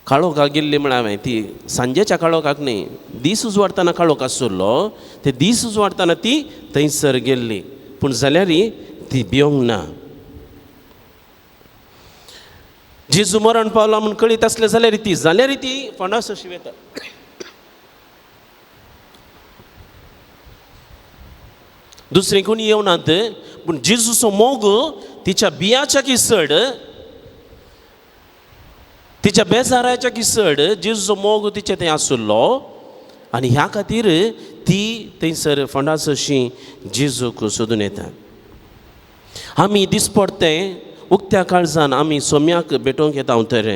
काळोखाक गेल्ली म्हळ्यार हांवें ती सांजेच्या काळोखाक न्ही, दीस उजवाडटना काळोख आसुल्लो, ते दीस उजवाडटना ती थंयसर गेल्ली, पूण जाल्यार ती भिवंक ना. जेजू मरण पावला म्हूण कळीत आसलें जाल्यार ती फोंडास अशी वता. दुसरें कोणी येवनात, पूण जेजूचो मोग तिच्या बियाच्या की चड, तिच्या बेजाराच्या की चड जेजूचो मोग तिचे थंय आसुल्लो आनी ह्या खातीर ती थंयसर फोंडास अशी जेजूक सोदून येता. आमी दिसपडते उक्त्या काळजान आमी सोम्याक भेटोवंक येता तर,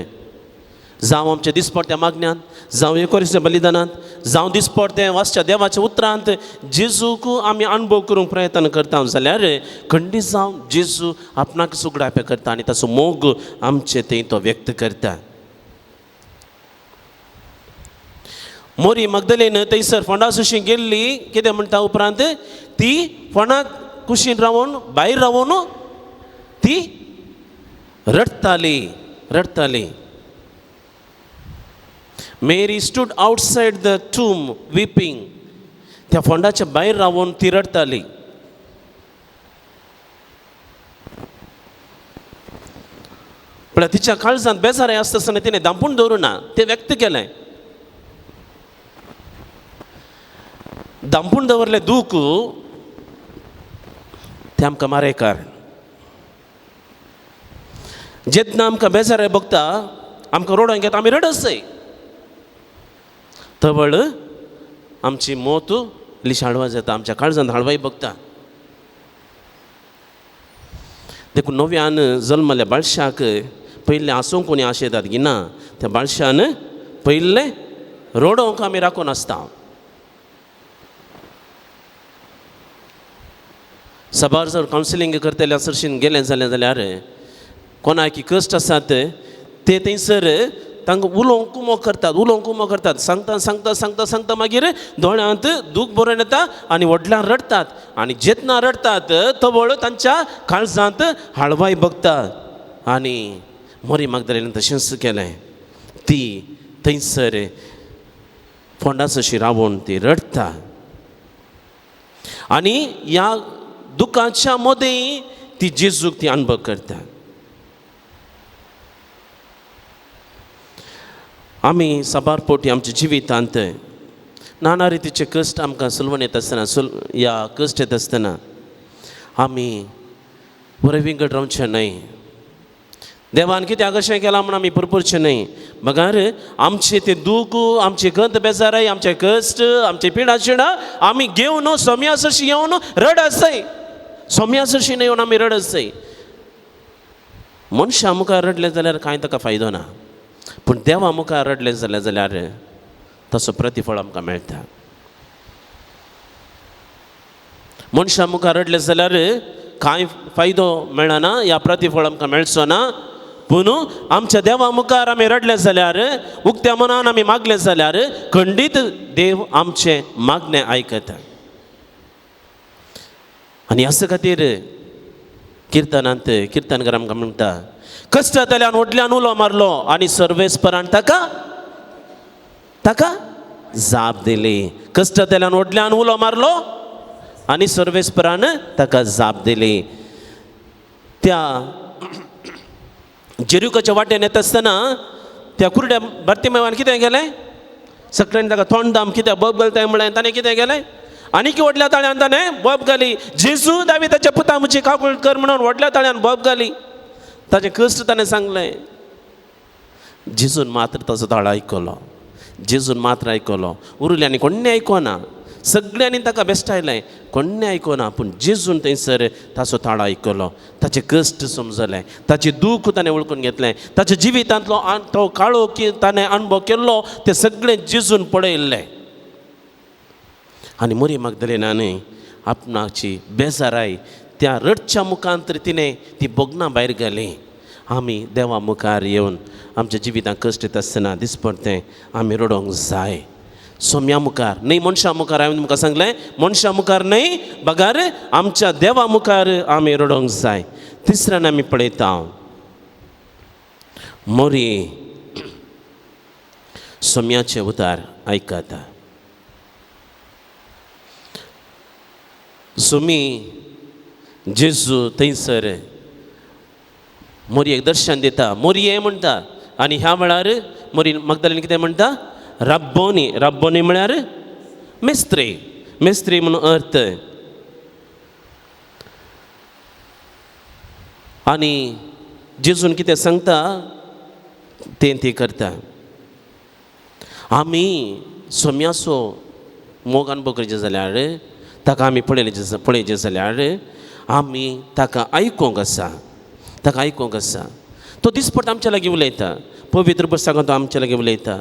जावं आमच्या दिसपडत्या मागण्यांत, जावं एकोरिच्या बलिदानांत, जावं दिसपडतें वाचच्या देवाच्या उतरांत जेजूक आमी अनुभव करूंक प्रयत्न करता जाल्यार खंडीत जावन जेजू आपणाक सुगडापे करता आनी ताचो मोग आमचे थंय तो व्यक्त करता. मोरी माग्दलेन थंयसर फोंडा सुशी गेल्ली, कितें म्हणटा उपरांत ती फोंडाक कुशीन रावन भायर रावन ती रडटाली रडटाली. Mary stood outside the tomb weeping. त्या फोंडाच्या भायर रावन ती रडटाली. पण तिच्या काळजांत बेजाराय आसता आसतना तिणें धांपून दवरूं ना, तें व्यक्त केलें. धांपून दवरलें दूख तें आमकां मारेकार. जेन्ना आमकां बेजाराय भोगता, आमकां रडोवंक येता, आमी रडत जाय, तवळ आमची मोत इल्लीशी हाळवा जाता, आमच्या काळजांत हाळवाय भोगता. देखून नव्यान जल्मल्या बाळशाक पयलें आसूंक कोणी आशेतात येतात की ना, त्या बाळशान पयलें रडोवंक आमी राखून आसता. साबार जर कावन्सिलींग करतले सरशीन गेलें जालें जाल्यार कोणाक कश्ट आसात ते थंयसर तांकां उलोवंक कुमो करतात, उलोवंक कुमो करतात, सांगता सांगता सांगता सांगता मागीर दोळ्यांत दूख भरून येता आनी व्हडल्यान रडटात आनी जेन्ना रडटात तवळ तांच्या काळजांत हाळवाय भोगता आनी मोरी मागदलेन तशेंच केलें. ती थंयसर फोंडासशी रावून ती रडटा आनी ह्या दुखाच्या मदें ती जेजूक ती अनुभव करता. आमी साबार पोटी आमच्या जिवितांत नाना रितीचे कश्ट आमकां सलवण येता आसतना ह्या कश्ट येता आसतना आमी बरें विंगड रावचें न्हय. देवान कित्याक अशें केलां म्हूण आमी पुरपुरचें न्हय. बगार आमचें तें दूख, आमची गंत बेजाराय, आमचे कश्ट, आमचे पिडा शिडा आमी घेवन सोम्या सरशी येवन रड आसय. सोम्या सरशी येवन आमी रड आसय. मनशां मुखार रडलें जाल्यार कांय ताका फायदो ना, पूण देवा मुखार रडलें जाल्यार जाल्यार ताचो प्रतिफळ आमकां मेळटा. मनशां मुखार रडलें जाल्यार कांय फायदो मेळना, ह्या प्रतिफळ आमकां मेळचो ना. पूण आमच्या देवा मुखार आमी रडले जाल्यार, उक्त्या मनान आमी मागले जाल्यार खंडीत देव आमचें मागणें आयकता. आनी ह्याच खातीर किर्तनांत किर्तनकार आमकां म्हणटा, कश्टांतल्यान व्हडल्यान उलो मारलो आनी सर्वेस्परान ताका ताका जाप दिली. कश्टांतल्यान व्हडल्यान उलो मारलो आनी सर्वेस्परान ताका जाप दिली. त्या जेरुकाच्या वाटेन येता आसतना त्या कुरड्या बार्तिमेवान कितें केलें? सगळ्यांनी ताका तोंड दाम कित्याक बोब घालताय म्हणलें. ताणें कितें केलें? आनीक व्हडल्या ताळ्यान ताणें बोब घाली, जेजू दाविदाच्या पुता म्हजी काकूळ कर म्हणून व्हडल्या ताळ्यान बोब घाली. ताचें कश्ट ताणें सांगलें. जेजून मात्र ताचो ताळो आयकलो. जेजून मात्र आयकलो. उरल्यांनी कोण्णें आयकोना, सगळ्यांनी ताका बेश्टायलें, कोण्णें आयकोना, पूण जेजून थंयसर ताचो ताळो आयकलो. ताचें कश्ट समजलें, ताचें दूख ताणें वळखून घेतलें, ताच्या जिवितांतलो तो काळो की ताणें अणभव केल्लो तें सगळें जेजून पळयल्लें. आनी मोरी मागदलेनान आपणाची बेजाराय त्या रडच्या मुखांत तिणें ती भोगणां भायर घाली. आमी देवा मुखार येवन आमच्या जिवितांत कश्ट येता आसतना दिसपडतें आमी रडोंक जाय. सोम्या मुखार न्हय, मनशां मुखार. हांवें तुमकां सांगलें, मनशां मुखार न्हय, बगार आमच्या देवा मुखार आमी रडोंक जाय. तिसऱ्यान आमी पळयता मोरी सोम्याचें उतार आयकता. सोमी जेजू थंयसर मोरयेक दर्शन दिता. मोरये म्हणटा आनी ह्या वेळार मोरी मगदलीन कितें म्हणटा? रब्बोनी. रब्बोनी म्हळ्यार मिस्त्री. मिस्त्री म्हणून अर्थ. आनी जेजून कितें सांगता तें ती करता. आमी सोम्याचो मोग अनुभव करचें जाल्यार, ताका आमी पळयलें पळयचें जाल्यार आमी ताका आयकूंक आसा. ताका आयकूंक आसा. तो दिसपट्ट आमच्या लागीं उलयता. पवित्र पुस्तकांत तो आमच्या लागीं उलयता.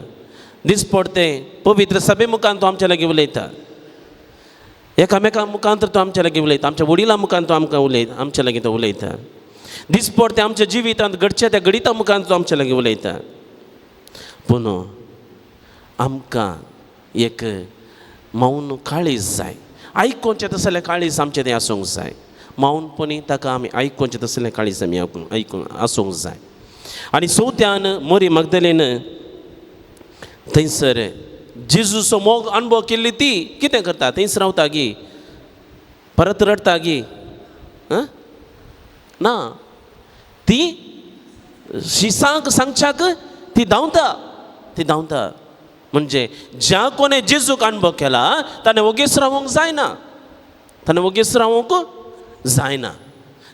दिसपडतें पवित्र सभे मुखान तो आमच्या लागीं उलयता. एकामेका मुखांत तो आमच्या लागीं उलयता. आमच्या वडिलां मुखान तो आमकां उलयता, आमच्या लागीं तो उलयता. दिसपडतें आमच्या जिवितांत घडच्या त्या घडिता मुखान तो आमच्या लागीं उलयता. पूण आमकां एक मौन काळीज जाय. आयकोवचें तसलें काळीज आमचें तें आसूंक जाय. मौनपणी ताका आमी आयकोवचें तसलें काळीज आमी आयकून आसूंक जाय. आनी चवथ्यान मोरी मगदलीन थंयसर जेजूचो मोग अणभव केल्ली ती कितें करता? थंयच रावता गी, परत रडटा गी? ना, ती शिसांक सांगच्याक ती धांवता. ती धांवता म्हणजे ज्या कोणें जेजूक अणभव केला ताणें वोगीच रावूंक जायना. ताणें वोगीच रावूंक जायना.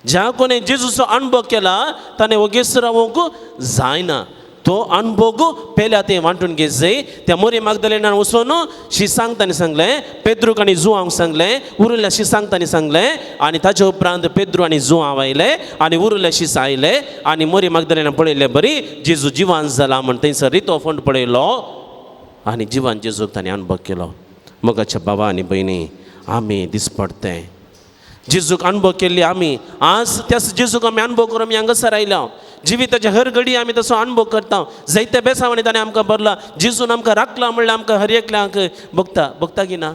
ज्या कोणें जेजूचो अणभव केला ताणें वोगीच रावूंक जायना. तो अणभव पेल्या तें वांटून घेत जाय. त्या मोरी मागदलेनान वचून शिसांक ताणें सांगलें, पेद्रूक आनी जुवांक सांगलें, उरिल्ल्या शिसांक ताणें सांगलें. आनी ताचे उपरांत पेद्रू आनी जुवांव आयले आनी उरिल्ले शिस आयले आनी मोरी मागदलेनान पळयल्ले बरी जेजू जिवान जाला म्हण थंयसर रितो फोंड पळयलो आनी जिवान जेजूक ताणें अणभव केलो. मोगाच्या बाबा आनी भयणी, आमी दिसपडतें जेजूक अणभव केल्ली आमी आज त्याच जेजूक आमी अणभव करून आमी हांगासर आयल्या. जिविताच्या हर घडी आमी तसो अणभव करता. जायते बेसांवांनी ताणें आमकां भरला. जेजून आमकां राखला म्हणल्यार आमकां हर एकल्यांक बगता. बगता की ना?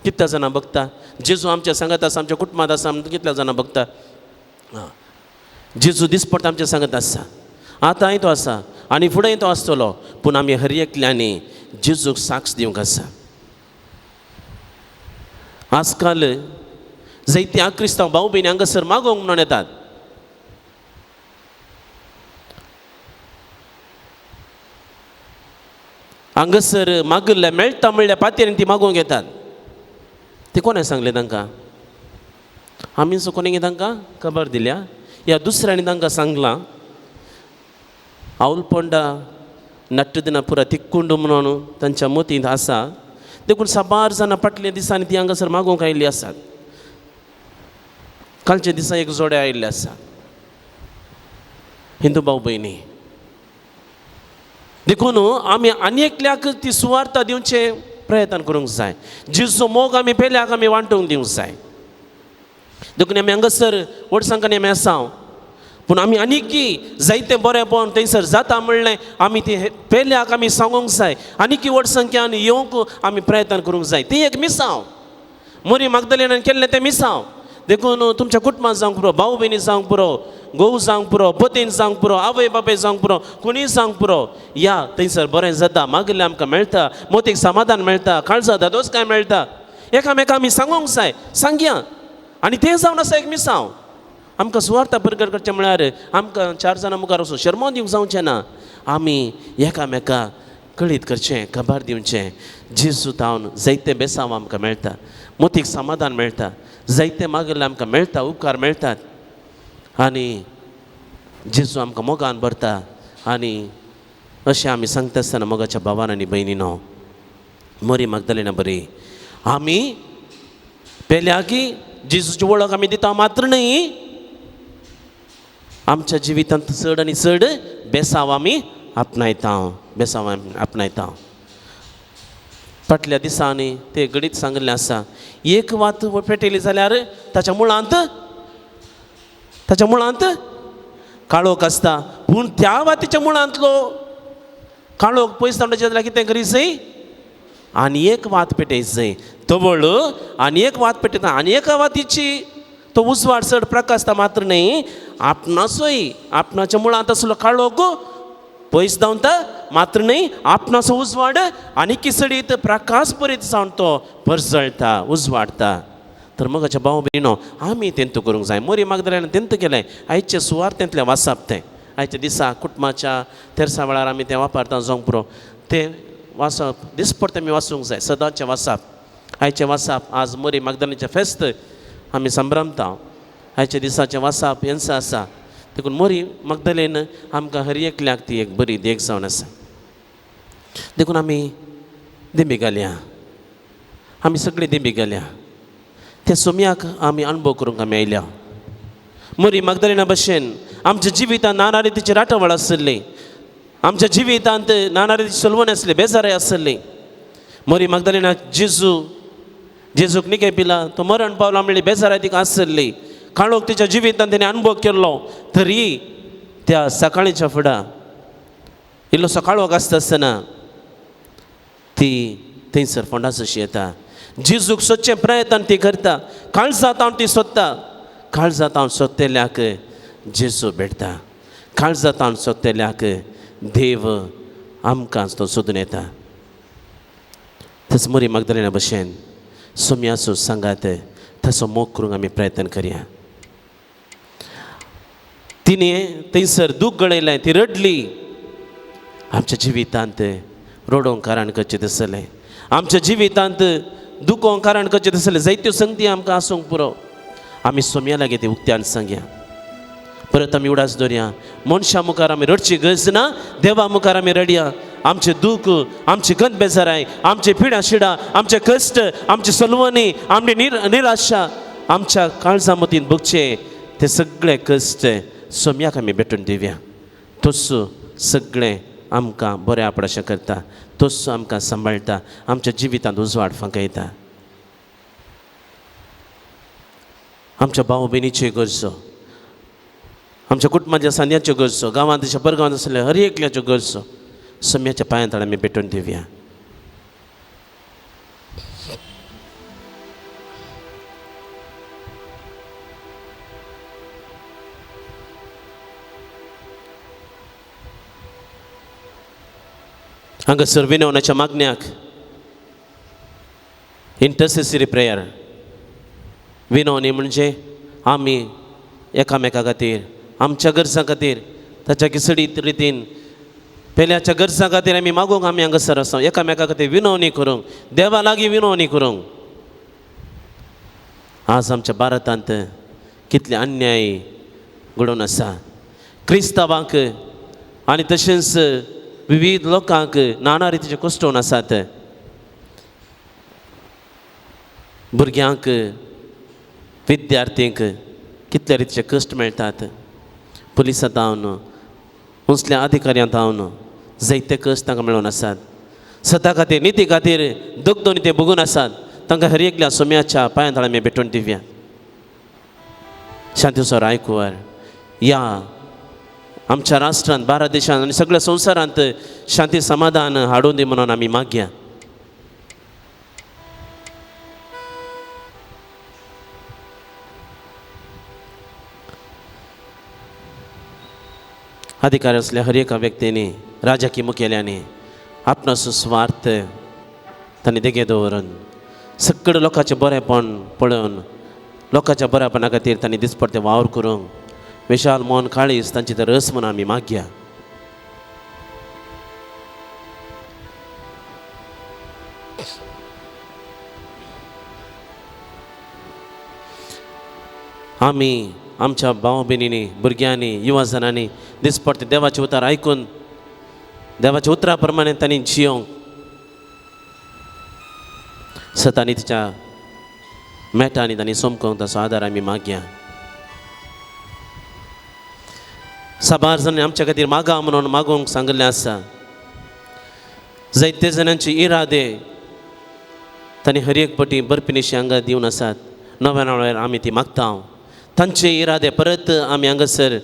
कितल्या जाणां बगता? जेजू आमच्या सांगत आसा, आमच्या कुटुंबांत आसा, कितल्या जाणां बगता? जेजू दिसपडटा आमच्या सांगत आसा. आतांय तो आसा आनी फुडेंय तो आसतलो. पूण आमी हर एकल्यांनी जेजूक साक्ष दिवंक आसा. आजकाल जायते क्रिस्तांव भाव भयणी हांगासर मागोवंक म्हणून येतात. हांगासर मागिल्लें मेळटा म्हणल्यार पातयेन ती मागोवंक येतात. ते कोणें सांगलें तांकां? आमी सो कोणें तांकां खबर दिल्या या दुसऱ्यांनी तांकां सांगलां आवलपोंडा नट्ट दिना पुरा तिक्कुंड म्हणून तांच्या मतींत आसा. देखून साबार जाणां फाटल्या दिसांनी ती हांगासर मागोवंक आयिल्ली आसात. कालच्या दिसा एक जोडे आयिल्ले आसा. हिंदू भाव भयणी, देखून आमी आनी एकल्याक ती सुवार्ता दिवचें प्रयत्न करूंक जाय. जेजूचो मोग आमी पेल्याक आमी वांटूंक दिवंक जाय. देखून आमी हांगासर व्हडसांकांनी आमी आसा, पूण आमी आनीकी जायते बरेंपण थंयसर जाता म्हणलें आमी ती पेल्याक आमी सांगूंक जाय. आनीकी व्हड संख्यान येवंक आमी प्रयत्न करूंक जाय. ती एक मिसांव मोरी मागदलेनान केल्लें तें मिसांव. देखून तुमच्या कुटुंबांत जावंक पुरो, भाव भयणी जावंक पुरो, घोव जावंक पुरो, पतीन जावंक पुरो, आवय बापाय जावंक पुरो, कोणीय जावंक पुरो, या थंयसर बरें जाता, मागिल्लें आमकां मेळटा, मोतीक समाधान मेळटा, काळजा धादोसकाय मेळटा. एकामेका आमी सांगूंक जाय, सांगया. आनी तें जावन आसा एक मिसांव. आमकां सुवार्ता परगट करचें म्हळ्यार आमकां चार जाणां मुखार वचून शर्मो दिवंक जावचें ना. आमी एकामेका कळीत करचें, खबर दिवचें. जेजू तावन जायते बेसांव आमकां मेळटा, मोतीक समाधान मेळटा, जायते मागिल्लें आमकां मेळटा, उपकार मेळटात. आनी जेजू आमकां मोगान भरता. आनी अशें आमी सांगता आसतना मोगाच्या भावान आनी भयणीनो, मोरी मागदलेना बरी आमी पेल्याकी जेजूची वळख आमी दिता मात्र न्हय, आमच्या जिवितांत चड आनी चड बेसांव आमी आपणायता, बेसांव आमी आपणायता. फाटल्या दिसांनी ते घडीत सांगिल्लें आसा, एक वात पेटयली जाल्यार ताच्या मुळांत, ताच्या मुळांत काळोख आसता. पूण त्या वातीच्या मुळांतलो काळोख पयस धांवडायचें जाल्यार कितें करीत जाय? आनी एक वात पेटयत जाय, तवळ आनी एक वात पेटयता. आनी एका वातीची तो उजवाड चड प्रकाशता मात्र न्हय, आपणाचोय आपणाच्या मुळांत आसलो काळोख पयस धांवता मात्र न्हय, आपणाचो उजवाड आनी किसडीत प्रकाश बरीत जावन तो परजळटा, उजवाडटा. तर मोगाच्या भाव भयणो, आमी तेंत करूंक जाय. मोरी मागदल्यान तेंत केलें. आयचे सुवार्थेंतलें वाचप तें आयच्या दिसा कुटुंबाच्या तेरसा वेळार आमी तें वापरता जावंक पुरो. तें वाचप दिसपडतें आमी वाचूंक जाय, सदांचें वाचप. आयचें वाचप आज मोरी मागदलीचें फेस्त आमी संभ्रमता. आयच्या दिसाचें वाचप हेंच आसा. देखून मोरी मागदलेन आमकां हर एकल्याक ती एक बरी देख जावन आसा. देखून आमी दिंबी घालया, आमी सगळीं दिंबी घालया. त्या सोम्याक आमी अणभव करूंक आमी आयल्या. मोरी मागदलेना भशेन आमच्या जिवितांत नाना रितीची राटावळ आसली, आमच्या जिवितांत नाना रितीची सलवण आसली, बेजाराय आसली. मोरी मागदलेना जेजू जेजूक निके पिला तो मरण पावला म्हणली बेजाराय तिका आसली. काळोख तिच्या जिवितांत तिणें अणभव केल्लो. तरी त्या सकाळीच्या फुडां इल्लोसो काळोख आसता आसतना ती थंयसर फोंडाच अशी येता. जेजूक सोदचें प्रयत्न ती करता, काळजांत हांव ती सोदता. काळजांत हांव सोदतल्याक जेजू भेटता, काळजांत हांव सोदतल्याक देव आमकां तो सोदून येता. तस मोरी मागदलेना भशेन सोम्याचो सांगात तसो मोग करूंक आमी प्रयत्न करया. तिणें थंयसर दूख गळयलें, ती रडली. आमच्या जिवितांत रडोवंक कारण करचें तसलें, आमच्या जिवितांत दुखोवंक कारण करचें तसलें जायत्यो संगती आमकां आसूंक पुरो. आमी सोम्या लागीं ती उक्त्यान सांगया. परत आमी उडास दवरया, मनशां मुखार आमी रडची गरज ना, देवा मुखार आमी रडया. आमचें दूख, आमची गंद बेजाराय, आमचे पिडा शिडा, आमचे कश्ट, आमची सलवणी, आमची निराशा, आमच्या काळजा मतीन भोगचे ते सगळे कश्ट सोम्याक आमी भेटून दिवया. तोच सगळें आमकां बरें आपणाशें करता, तोच आमकां सांबाळटा, आमच्या जिवितांत उजवाड फांकयता. आमच्या भाव भयणीच्यो गरजो, आमच्या कुटुंबाच्या सांद्याच्यो गरजो, गांवांत परगांवांत आसल्या हर एकल्याच्यो गरजो सम्याच्या पांयांत आमी भेटून दिवया. हांगासर विनवण्याच्या मागण्याक इंटरसेसरी प्रेयर, विनवणी म्हणजे आमी एकामेका खातीर, आमच्या गरजां खातीर, ताच्या किसडीत रितीन पेल्याच्या गरजां खातीर आमी मागूंक आमी हांगासर आसा, एकामेका खातीर विनवणी करूंक, देवा लागीं विनवणी करूंक. आज आमच्या भारतांत कितले अन्याय घडोवन आसा क्रिस्तांवांक आनी तशेंच विविध लोकांक नाना रितीचे कश्टोवन आसात. भुरग्यांक, विद्यार्थ्यांक कितले रितीचे कश्ट मेळटात. पुलिसां जावन, उंचल्या अधिकाऱ्यां जावन जायते कश्ट तांकां मेळून आसात. सता खातीर, निती खातीर दगदोनी ते भोगून आसात. तांकां हर एकल्या सोम्याच्या पांयां ताळां आमी भेटून दिवया. शांतीचो रायकुवर ह्या आमच्या राष्ट्रांत, भारत देशांत आनी सगळ्या संवसारांत शांती समाधान हाडून दी म्हणून आमी मागया. अधिकारी असल्या हर एका व्यक्तींनी, राजकीय मुखेल्यांनी आपणाचो स्वार्थ तांणी देगे दवरून सगळ्या लोकांचें बरेंपण पळोवन लोकांच्या बऱ्यापणा खातीर तांणी दिसपडटे वावर करूंक विशाल मन काळीज तांची तर रस म्हणून आमी मागया. आमी आमच्या भाव भयणींनी, भुरग्यांनी, युवा जणांनी दिसपडटे देवाचें उतर आयकून देवाच्या उतरा प्रमाणे तांणी जियोंक सतांनी तिच्या मेटांनी तांणी सोमकोंक ताचो आदार आमी मागया. साबार जाणांनी आमच्या खातीर मागा म्हणून मागूंक सांगिल्लें आसा. जायते जाणांचे इरादे तांणी हर एक पटी बर्फिनिशी हांगा दिवन आसात. नव्या नव्या आमी ती मागता. तांचे इरादे परत आमी हांगासर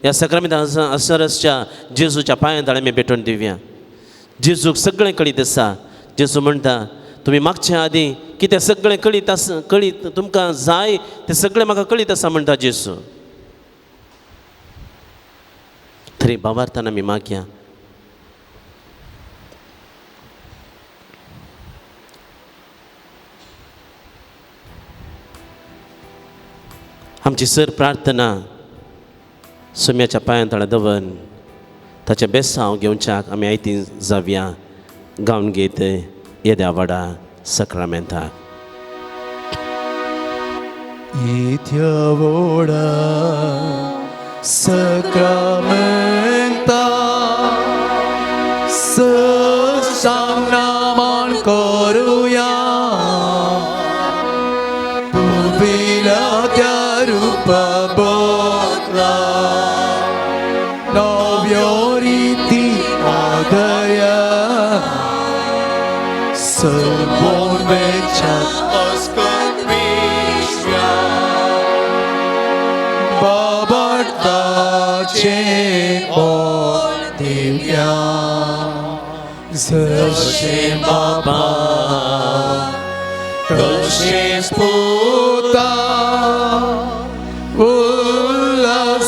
ह्या सक्रमित असरसच्या जेजूच्या पांयां ताळें आमी भेटून दिवया. जेजूक सगळें कळीत आसा. जेजू म्हणटा, तुमी मागचे आदीं कितें सगळें कळीत आसा, कळीत तुमकां जाय तें सगळें म्हाका कळीत आसा म्हणटा जेजू. तरी भावार्थान आमी मागया. आमची सर प्रार्थना सोम्याच्या पांयां तळा दवरून ताचें बेसांव घेवच्याक आमी आयती जावया. गावन घेत येद्या व्हडा सक्रामेंताक. येद्या व्हडा सक्रामेंता सशांगनामान करुया, पुर्विल्या त्या रूपा बदला नव्यो रिती आदया, सर्वोन्वेच्या अस्कत विश्व्या बाबडताचे मोल दिव्या, जशें बापा तशेंच पुता उल्हासानी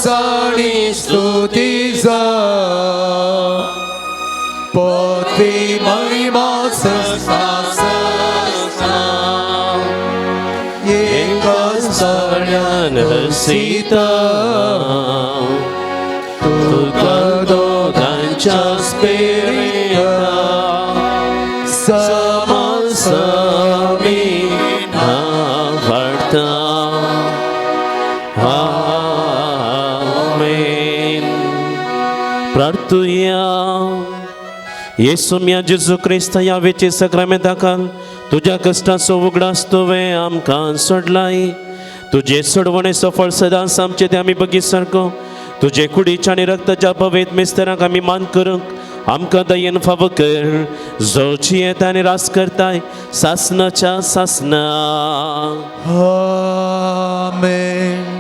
स्तुती जा, पती महिमा सस्ता सस्ता एकाच जाण्यान हसीता, तुका दोगांच्या स्पिरिता समासमी नावाडता. आमेन. प्रार्थुया. येसू म्या जेजू क्रिस्त ह्या वेचे सक्रामेंताकाल तुज्या कश्टाचो उगडास तुवें आमकां सोडलाय. तुजे सोडवणे सफळ सदांच आमचे ते आमी बगीत सारको तुजे कुडीच्या आनी रक्ताच्या पवित्र मिस्तरांक आमी मान करूंक आमकां दयेन फावो कर. जो जियेता आनी रास करताय सासनाच्या सासना. आमेन.